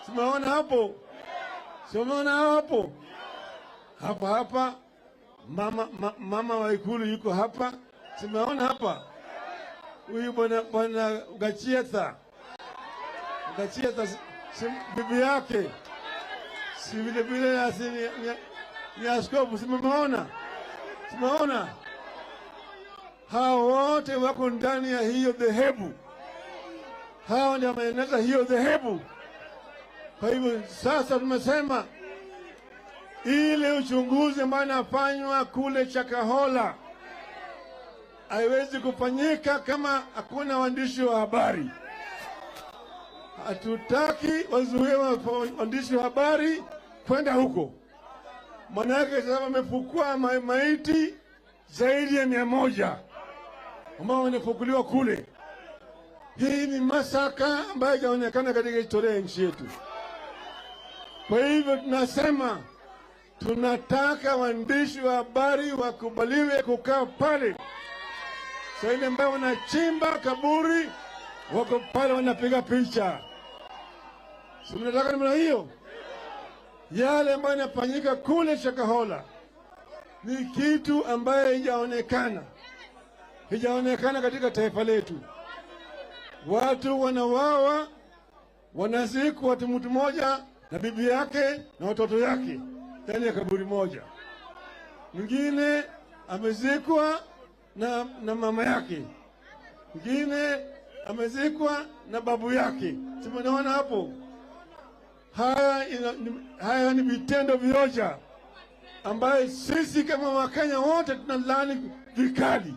Simeona hapo. Simeona hapo. Hapa hapa mama wa Ikulu yuko hapa. Simeona hapa. Huyu bwana Gachietha. Gachietha bibi yake. Si vile vile ni askofu, simeona. Simeona. Hao wote wako ndani ya hiyo dhehebu. Hao ndio wameeneza hiyo dhehebu. Kwa hivyo sasa tumesema ile uchunguzi ambao unafanywa kule Shakahola haiwezi kufanyika kama hakuna waandishi wa habari. Hatutaki wazuie waandishi wa habari kwenda huko. Manake sasa wamefukua maiti zaidi ya 100 ambao wanafukuliwa kule. Hii ni masaka ambayo haijaonekana katika historia ya nchi yetu. Kwa hivyo tunasema tunataka waandishi wa habari wakubaliwe kukaa pale. Sasa ile ambao wanachimba kaburi wako pale wanapiga picha. Si mnataka namna hiyo? Yale ambayo yanafanyika kule Shakahola ni kitu ambaye haijaonekana. Haijaonekana katika taifa letu. Watu wanawawa, wanazikwa watu mtu mmoja na bibi yake na watoto yake ndani ya kaburi moja. Mwingine amezikwa na mama yake. Mwingine amezikwa na babu yake. Tumeona hapo. Haya ni vitendo vioja ambaye sisi kama Wakenya wote tunalaani vikali.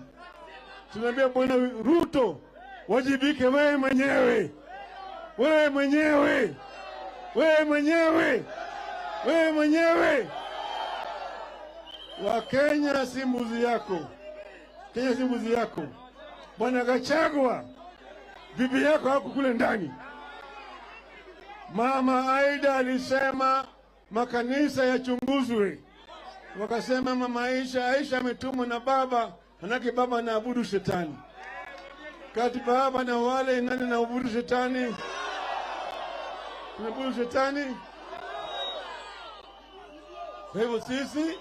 Tunaambia Bwana Ruto, wajibike wewe mwenyewe. Wewe mwenyewe. Wewe mwenyewe. Wewe mwenyewe. Wakenya si mbuzi yako. Kenya si mbuzi yako. Bwana Gachagua, bibi yako hako kule ndani. Mama Aida alisema makanisa yachunguzwe. Wakasema mama Aisha ametumwa na baba, manake baba anaabudu shetani. Kati baba na wale nani anaabudu shetani? Tunaabudu shetani. Kwa hivyo sisi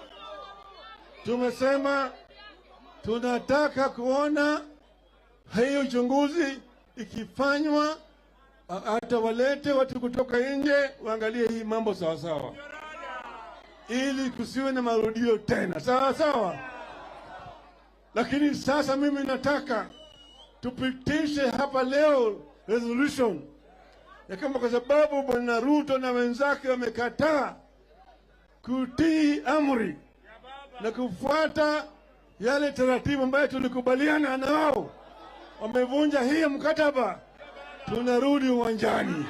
tumesema tunataka kuona hiyo uchunguzi ikifanywa, hata walete watu kutoka nje waangalie hii mambo sawa sawa, ili kusiwe na marudio tena, sawa sawa. Lakini sasa mimi nataka tupitishe hapa leo resolution ya kama, kwa sababu Bwana Ruto na wenzake wamekataa kutii amri na kufuata yale taratibu ambayo tulikubaliana nao, wamevunja hii mkataba, tunarudi uwanjani.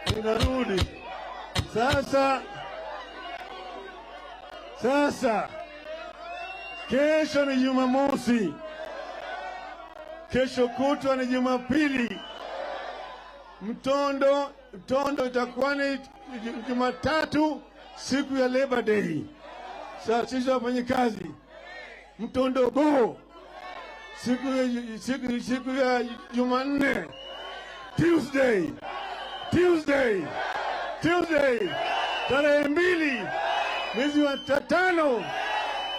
Tunarudi sasa. Sasa kesho ni Jumamosi, kesho kutwa ni Jumapili, mtondo itakuwa ni Jumatatu, siku ya Labor Day. Sasa sisi wafanyikazi mtondo go siku ya Jumanne, Tuesday tarehe 2 mwezi wa 5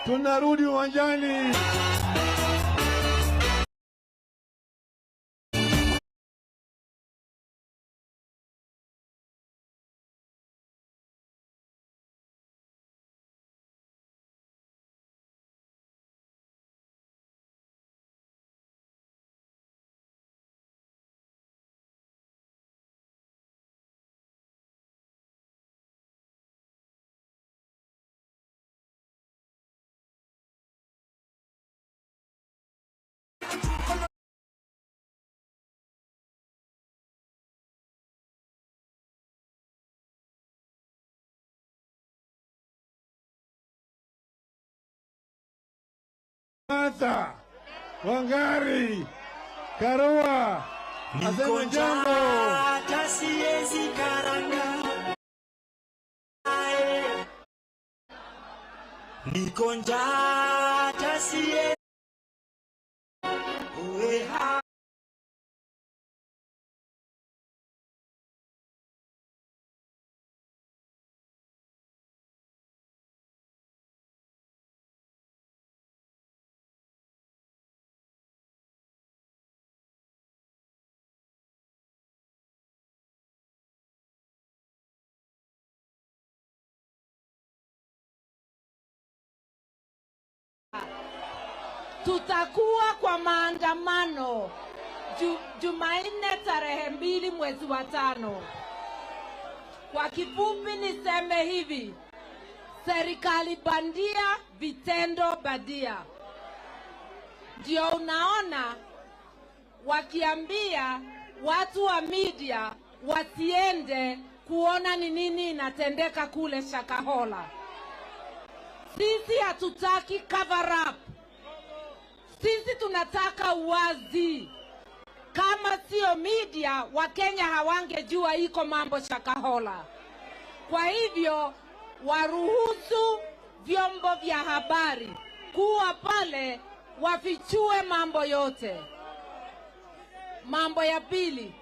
tunarudi uwanjani. Martha, Wangari, Karua, Niko aseme jambo. njaa hata siwezi karanga. Niko njaa hata siwezi. Uwe ha. Tutakuwa kwa maandamano Jumanne tarehe 2 mwezi wa 5. Kwa kifupi niseme hivi, serikali bandia, vitendo badia. Ndio unaona wakiambia watu wa media wasiende kuona ni nini inatendeka kule Shakahola. Sisi hatutaki cover up. Sisi tunataka uwazi. Kama sio media, Wakenya hawangejua iko mambo Shakahola. Kwa hivyo waruhusu vyombo vya habari kuwa pale, wafichue mambo yote. Mambo ya pili,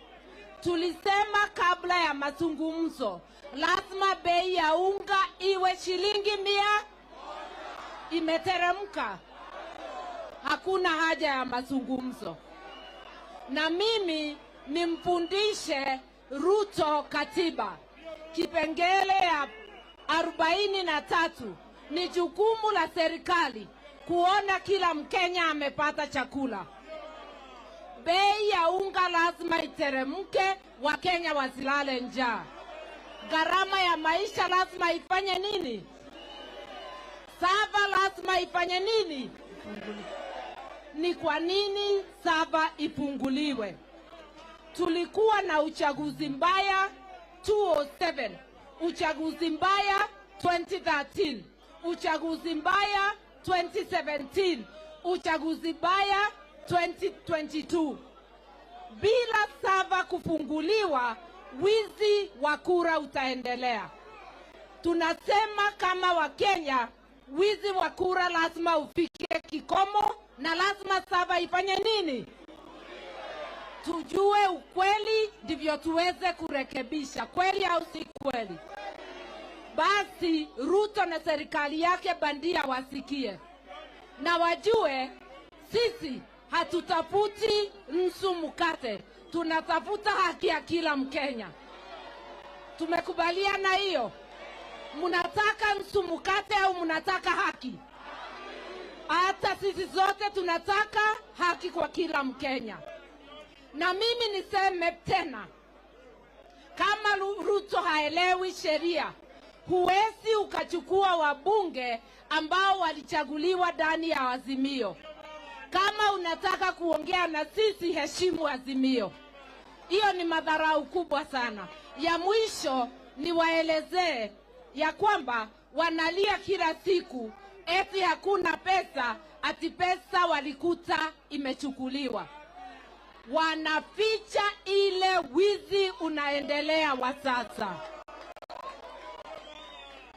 tulisema kabla ya mazungumzo, lazima bei ya unga iwe shilingi 100. Imeteremka. Hakuna haja ya mazungumzo. Na mimi nimfundishe Ruto katiba. Kipengele ya 43 ni jukumu la serikali kuona kila Mkenya amepata chakula. Bei ya unga lazima iteremke, Wakenya wasilale njaa. Gharama ya maisha lazima ifanye nini? Sava lazima ifanye nini? Ni kwa nini sava ipunguliwe? Tulikuwa na uchaguzi mbaya 2007, uchaguzi mbaya 2013, uchaguzi mbaya 2017, uchaguzi mbaya 2022. Bila sava kufunguliwa, wizi wa kura utaendelea. Tunasema kama Wakenya, wizi wa kura lazima ufike kikomo na lazima sava ifanye nini? Tujue ukweli ndivyo tuweze kurekebisha, kweli au si kweli? Basi Ruto na serikali yake bandia wasikie na wajue sisi hatutafuti nusu mkate, tunatafuta haki ya kila Mkenya. Tumekubaliana hiyo? Mnataka nusu mkate au mnataka haki? Hata sisi zote tunataka haki kwa kila Mkenya. Na mimi niseme tena, kama Ruto haelewi sheria, huwezi ukachukua wabunge ambao walichaguliwa ndani ya Azimio. Kama unataka kuongea na sisi, heshimu Azimio. Hiyo ni madharau kubwa sana. Ya mwisho niwaelezee ya kwamba wanalia kila siku eti hakuna pesa, ati pesa walikuta imechukuliwa. Wanaficha ile wizi unaendelea wa sasa.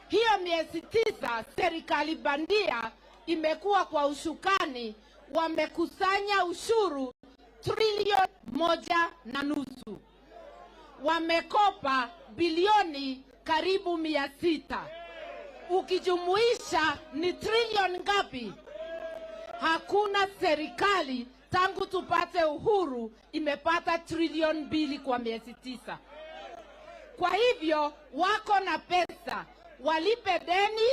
Hiyo miezi 9 serikali bandia imekuwa kwa ushukani, wamekusanya ushuru trilioni 1.5. Wamekopa bilioni karibu 600. Ukijumuisha ni trilioni ngapi? Hakuna serikali tangu tupate uhuru imepata trilioni 2 kwa miezi 9. Kwa hivyo wako na pesa, walipe deni,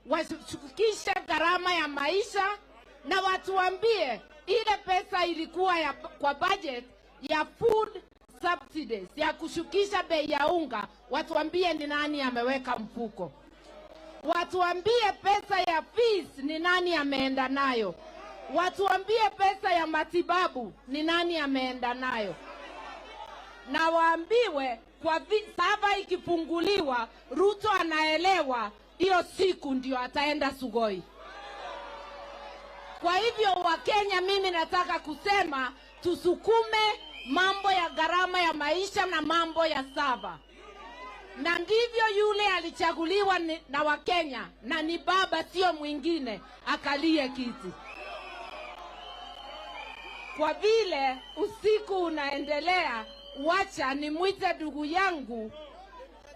washukishe gharama ya maisha, na watuambie ile pesa ilikuwa ya, kwa budget ya food subsidies ya kushukisha bei ya unga, watuambie ni nani ameweka mfuko. Watuambie pesa ya fees ni nani ameenda nayo. Watuambie pesa ya matibabu ni nani ameenda nayo. Na waambiwe kwa sava ikifunguliwa, Ruto anaelewa hiyo siku ndio ataenda Sugoi. Kwa hivyo Wakenya, mimi nataka kusema tusukume mambo ya gharama ya maisha na mambo ya sava. Na ndivyo yule alichaguliwa na Wakenya, na ni baba sio mwingine, akalie kiti. Kwa vile usiku unaendelea, wacha nimwite ndugu yangu.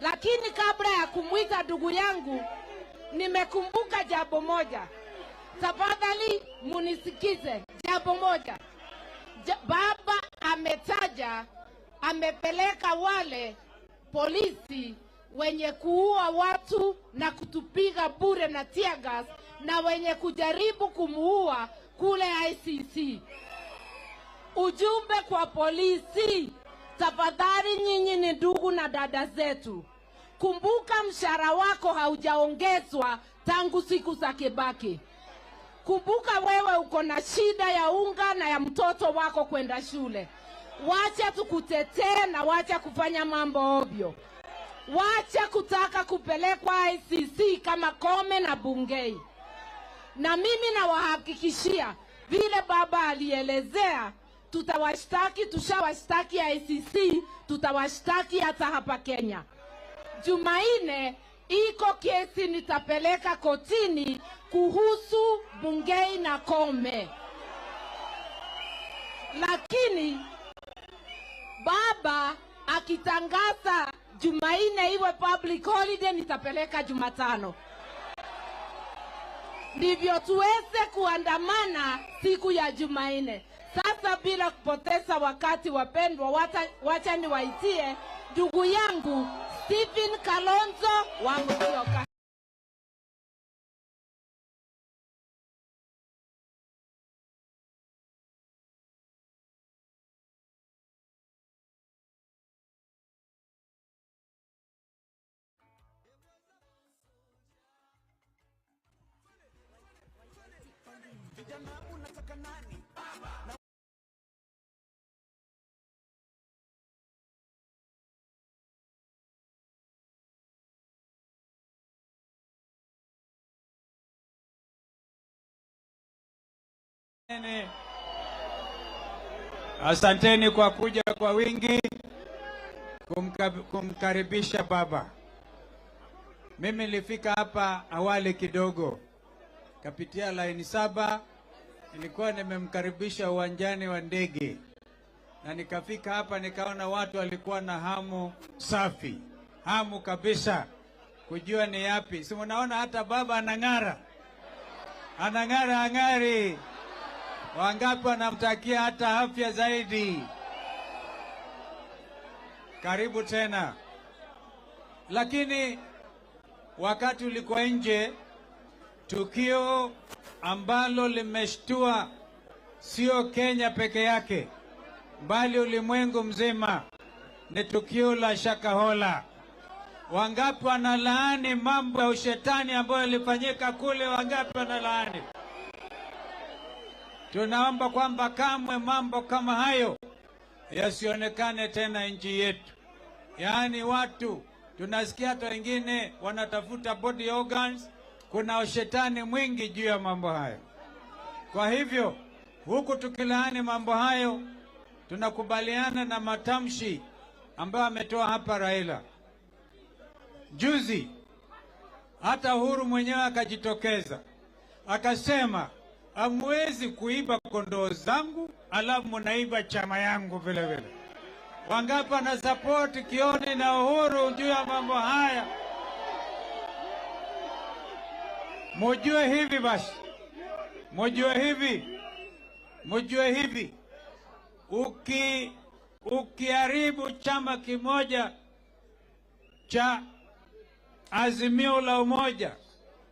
Lakini kabla ya kumwita ndugu yangu, nimekumbuka jambo moja. Tafadhali munisikize jambo moja. Baba ametaja, amepeleka wale polisi wenye kuua watu na kutupiga bure na tear gas na wenye kujaribu kumuua kule ICC. Ujumbe kwa polisi, tafadhali nyinyi ni ndugu na dada zetu. Kumbuka mshahara wako haujaongezwa tangu siku za Kibaki. Kumbuka wewe uko na shida ya unga na ya mtoto wako kwenda shule. Wacha tukutetee na wacha kufanya mambo ovyo. Wacha kutaka kupelekwa ICC kama Kome na Bungei. Na mimi nawahakikishia vile baba alielezea, tutawashtaki, tushawashtaki ICC, tutawashtaki hata hapa Kenya. Jumanne iko kesi nitapeleka kotini kuhusu Bungei na Kome. Lakini baba akitangaza Jumanne iwe public holiday, nitapeleka Jumatano. Ndivyo tuweze kuandamana siku ya Jumanne. Sasa bila kupoteza wakati, wapendwa, wacha niwaitie ndugu yangu Stephen Kalonzo wa Musyoka. Vijana unataka nani? Baba. Asanteni kwa kuja kwa wingi kumkaribisha baba. Mimi nilifika hapa awali kidogo, kapitia line 7, nilikuwa nimemkaribisha uwanjani wa ndege, na nikafika hapa nikaona watu walikuwa na hamu safi, hamu kabisa kujua ni yapi. Si mnaona hata baba anang'ara, anang'ara ang'ari. Wangapi wanamtakia hata afya zaidi? Karibu tena. Lakini wakati ulikuwa nje, tukio ambalo limeshtua sio Kenya peke yake bali ulimwengu mzima ni tukio la Shakahola. Wangapi wanalaani mambo ya ushetani ambayo yalifanyika kule? Wangapi wanalaani? Tunaomba kwamba kamwe mambo kama hayo yasionekane tena nchi yetu. Yaani watu tunasikia hata wengine wanatafuta body organs, kuna ushetani mwingi juu ya mambo hayo. Kwa hivyo huku tukilaani mambo hayo, tunakubaliana na matamshi ambayo ametoa hapa Raila juzi. Hata Uhuru mwenyewe akajitokeza akasema, hamwezi kuiba kondoo zangu alafu mnaiba chama yangu vile vile. Wangapi wana support Kioni na Uhuru juu ya mambo haya? Mujue hivi basi, mujue hivi, mujue hivi, ukiharibu chama kimoja cha Azimio la Umoja,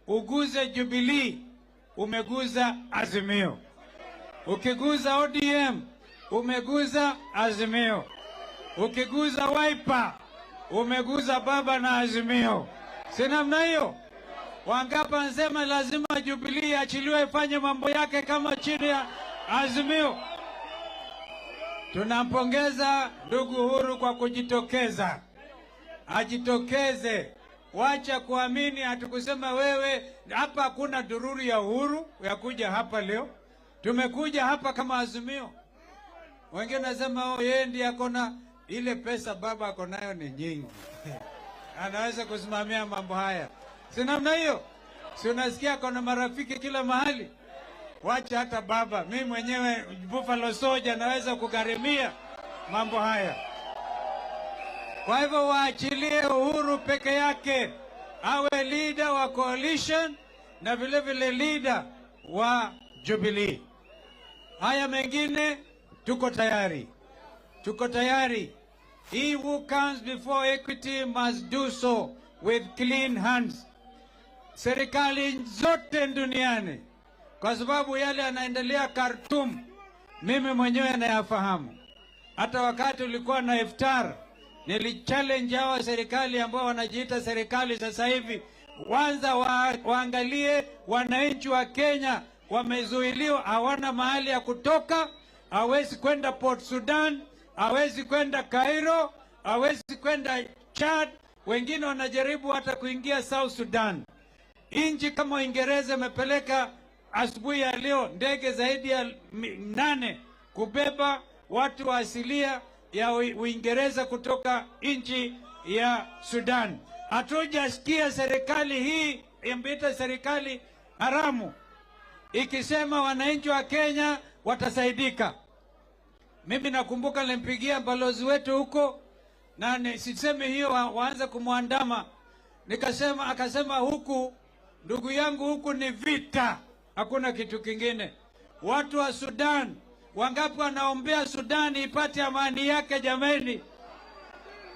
uguze Jubilee, umeguza Azimio. Ukiguza ODM, umeguza Azimio. Ukiguza Wiper, umeguza baba na Azimio. Si namna hiyo? Wangapi wanasema lazima Jubilee achiliwe ifanye mambo yake kama chini ya Azimio? Tunampongeza ndugu Uhuru kwa kujitokeza. Ajitokeze. Wacha kuamini, hatukusema wewe hapa hakuna dururi ya Uhuru ya kuja hapa leo. Tumekuja hapa kama Azimio. Wengine nasema oh, yeye ndiye akona ile pesa, baba ako nayo ni nyingi. Anaweza kusimamia mambo haya. Si namna hiyo? Si unasikia kuna marafiki kila mahali? Wacha hata baba, mimi mwenyewe Buffalo Soldier naweza kugharimia mambo haya. Kwa hivyo waachilie Uhuru peke yake awe leader wa coalition na vile vile leader wa Jubilee. Haya mengine tuko tayari. Tuko tayari. He who comes before equity must do so with clean hands. Serikali zote duniani, kwa sababu yale yanaendelea Khartoum, mimi mwenyewe nayafahamu. Hata wakati ulikuwa na iftar, nilichallenge hawa serikali ambao wanajiita serikali sasa hivi, kwanza waangalie wananchi wa Kenya wamezuiliwa, hawana mahali ya kutoka, hawezi kwenda Port Sudan, hawezi kwenda Cairo, hawezi kwenda Chad, wengine wanajaribu hata kuingia South Sudan. Inchi kama Uingereza imepeleka asubuhi ya leo ndege zaidi ya 8 kubeba watu wa asilia ya Uingereza kutoka nchi ya Sudan. Hatujasikia serikali hii imeita serikali haramu ikisema wananchi wa Kenya watasaidika. Mimi nakumbuka nilimpigia balozi wetu huko, na sisemi hiyo waanze kumwandama. Nikasema, akasema huku ndugu yangu, huku ni vita, hakuna kitu kingine. Watu wa Sudan wangapi wanaombea Sudan ipate amani yake jameni,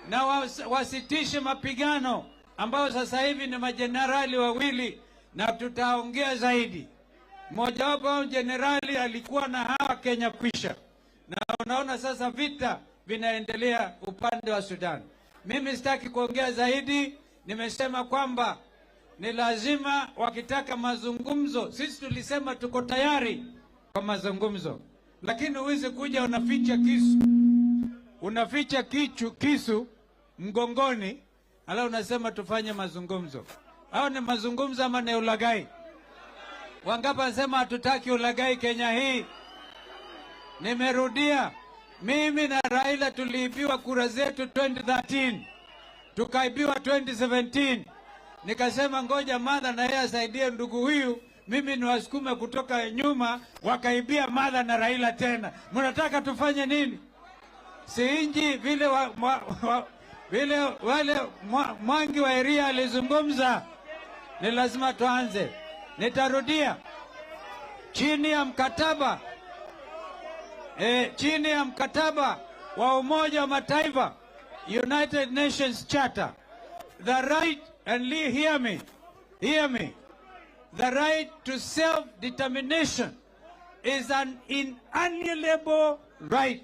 na wasitishe mapigano ambao sasa hivi ni majenerali wawili, na tutaongea zaidi. Mmoja wapo jenerali alikuwa na hawa Kenya kwisha, na unaona sasa vita vinaendelea upande wa Sudan. Mimi sitaki kuongea zaidi. Nimesema kwamba ni lazima wakitaka mazungumzo, sisi tulisema tuko tayari kwa mazungumzo, lakini huwezi kuja unaficha kisu, unaficha kisu mgongoni, alafu unasema tufanye mazungumzo. Au ni mazungumzo ama ni ulaghai? Wangapi wanasema hatutaki ulaghai Kenya hii? Nimerudia, mimi na Raila tuliibiwa kura zetu 2013, tukaibiwa 2017. Nikasema ngoja Martha na yeye asaidie ndugu huyu, mimi niwasukume kutoka nyuma, wakaibia Martha na Raila tena. Mnataka tufanye nini? Si inji vile vile wale Mwangi wa Eria alizungumza, ni lazima tuanze. Nitarudia, chini ya mkataba chini ya mkataba wa Umoja wa Mataifa, United Nations Charter, the right, and Lee, hear me, the right to self-determination is an inalienable right.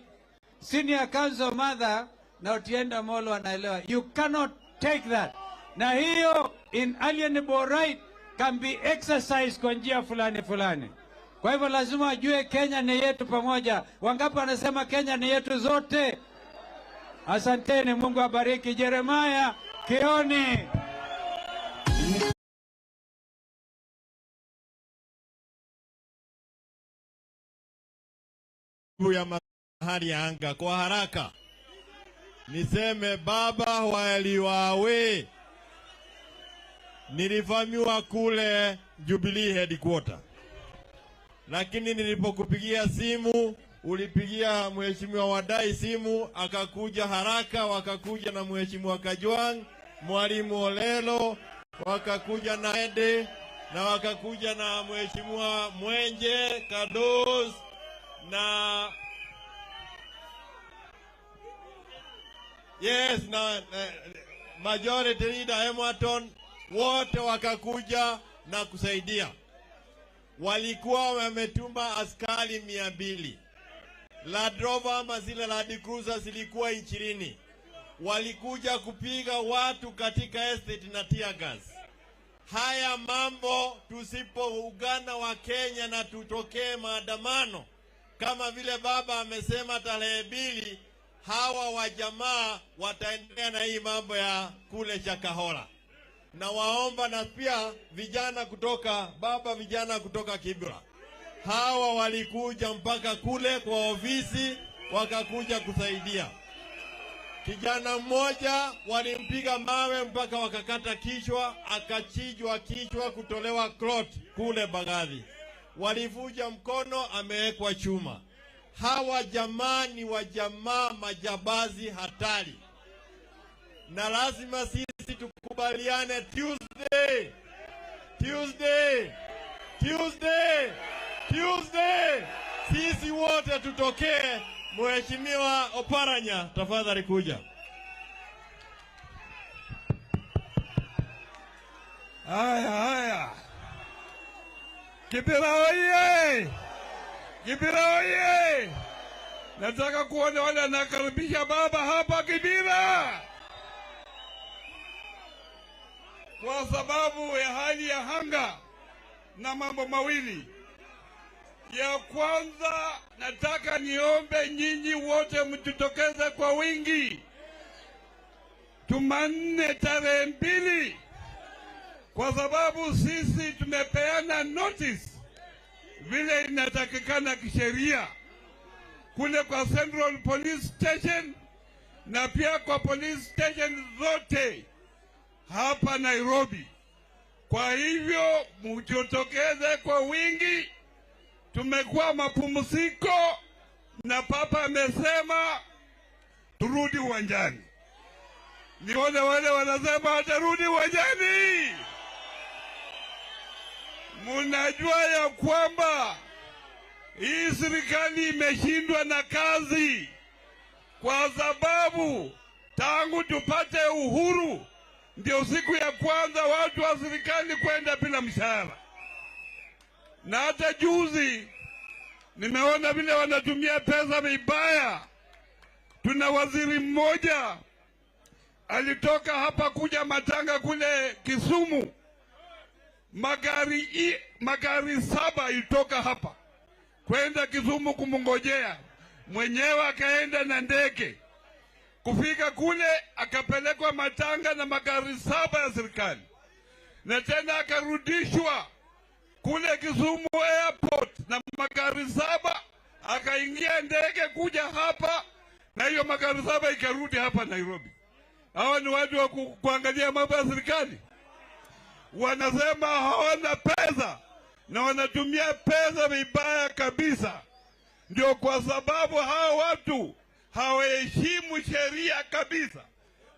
Senior Counsel Mother na Otienda Molo anaelewa, you cannot take that. Na hiyo inalienable right can be exercised kwa njia fulani fulani. Kwa hivyo lazima ajue Kenya ni yetu pamoja. Wangapi wanasema Kenya ni yetu zote? Asanteni, Mungu abariki. Jeremiah Kioni. Ya hali ya anga kwa haraka niseme baba waliwawe, nilivamiwa kule Jubilee headquarter, lakini nilipokupigia simu ulipigia mheshimiwa Wadai simu akakuja haraka, wakakuja na mheshimiwa Kajwang, mwalimu Olelo, wakakuja na Ede, na wakakuja na mheshimiwa Mwenje Kados na yes na majority leader Emerton, wote wakakuja na kusaidia. Walikuwa wametuma askari 200. Land Rover ama zile Land Cruiser zilikuwa 20. Walikuja kupiga watu katika estate na tear gas. Haya mambo tusipoungana wa Kenya na tutokee maandamano kama vile baba amesema tarehe 2, hawa wajamaa wataendelea na hii mambo ya kule Shakahola. Na waomba na pia vijana kutoka baba, vijana kutoka Kibra, Hawa walikuja mpaka kule kwa ofisi wakakuja kusaidia. Kijana mmoja walimpiga mawe mpaka wakakata kichwa, akachijwa kichwa kutolewa clot kule Mbagathi. Walivuja mkono, amewekwa chuma. Hawa jamaa ni wajamaa majabazi hatari, na lazima sisi tukubaliane Tuesday, Tuesday, Tuesday, Tuesday, sisi wote tutokee. Mheshimiwa Oparanya, tafadhali kuja. Haya, haya. Kibera oye! Kibera oye! Nataka kuona wale anakaribisha baba hapa Kibera, kwa sababu ya hali ya hanga na mambo mawili. Ya kwanza, nataka niombe nyinyi wote mjitokeze kwa wingi Jumanne tarehe 2, kwa sababu sisi tumepeana notice vile inatakikana kisheria kule kwa Central Police Station na pia kwa police station zote hapa Nairobi. Kwa hivyo mjitokeze kwa wingi. Tumekuwa mapumziko na papa amesema turudi uwanjani. Nione wale wanasema atarudi uwanjani. Munajua ya kwamba hii serikali imeshindwa na kazi, kwa sababu tangu tupate uhuru ndio siku ya kwanza watu wa serikali kwenda bila mshahara. Na hata juzi nimeona vile wanatumia pesa vibaya. Tuna waziri mmoja alitoka hapa kuja matanga kule Kisumu, magari 7 ilitoka hapa kwenda Kisumu kumngojea. Mwenyewe akaenda na ndege. Kufika kule akapelekwa matanga na magari 7 ya serikali, na tena akarudishwa kule Kisumu Airport na magari 7, akaingia ndege kuja hapa, na hiyo magari 7 ikarudi hapa Nairobi. Hawa ni watu wa kuangalia mambo ya serikali. Wanasema hawana pesa na wanatumia pesa vibaya kabisa. Ndio kwa sababu hawa watu hawaheshimu sheria kabisa.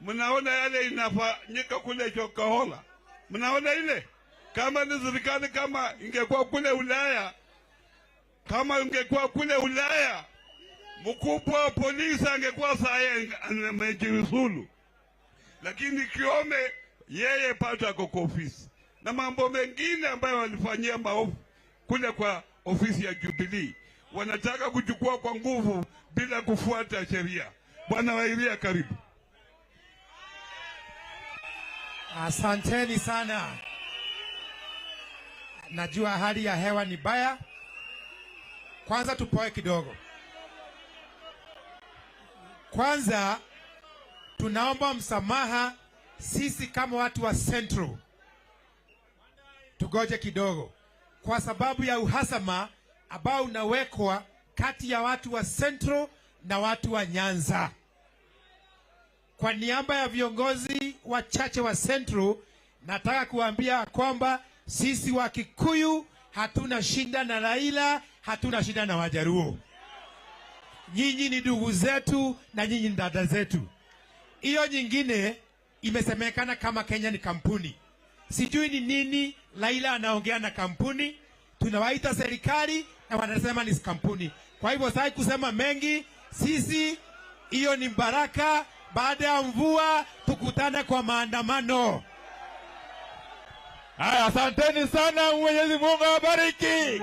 Mnaona yale inafanyika kule Chokahola, mnaona ile. Kama ni serikali, kama ingekuwa kule Ulaya, kama ingekuwa kule Ulaya, mkubwa wa polisi angekuwa saa amejiuzulu. Lakini Kiome yeye pato ako kwa ofisi. Na mambo mengine ambayo walifanyia maovu kule kwa ofisi ya Jubilee, wanataka kuchukua kwa nguvu bila kufuata sheria. Bwana Wairia, karibu. Asanteni sana. Najua hali ya hewa ni baya. Kwanza tupoe kidogo. Kwanza tunaomba msamaha sisi kama watu wa Central. Tugoje kidogo, kwa sababu ya uhasama ambao unawekwa kati ya watu wa Central na watu wa Nyanza. Kwa niaba ya viongozi wachache wa Central, nataka kuambia kwamba sisi wa Kikuyu hatuna shida na Raila, hatuna shida na Wajaruo. Nyinyi ni ndugu zetu na nyinyi ni dada zetu. Hiyo nyingine imesemekana kama Kenya ni kampuni. Sijui ni nini Raila anaongea na kampuni. Tunawaita serikali na wanasema ni kampuni. Kwa hivyo sasa kusema mengi, sisi hiyo ni baraka. Baada ya mvua tukutane kwa maandamano. Haya, asanteni sana. Mwenyezi Mungu awabariki.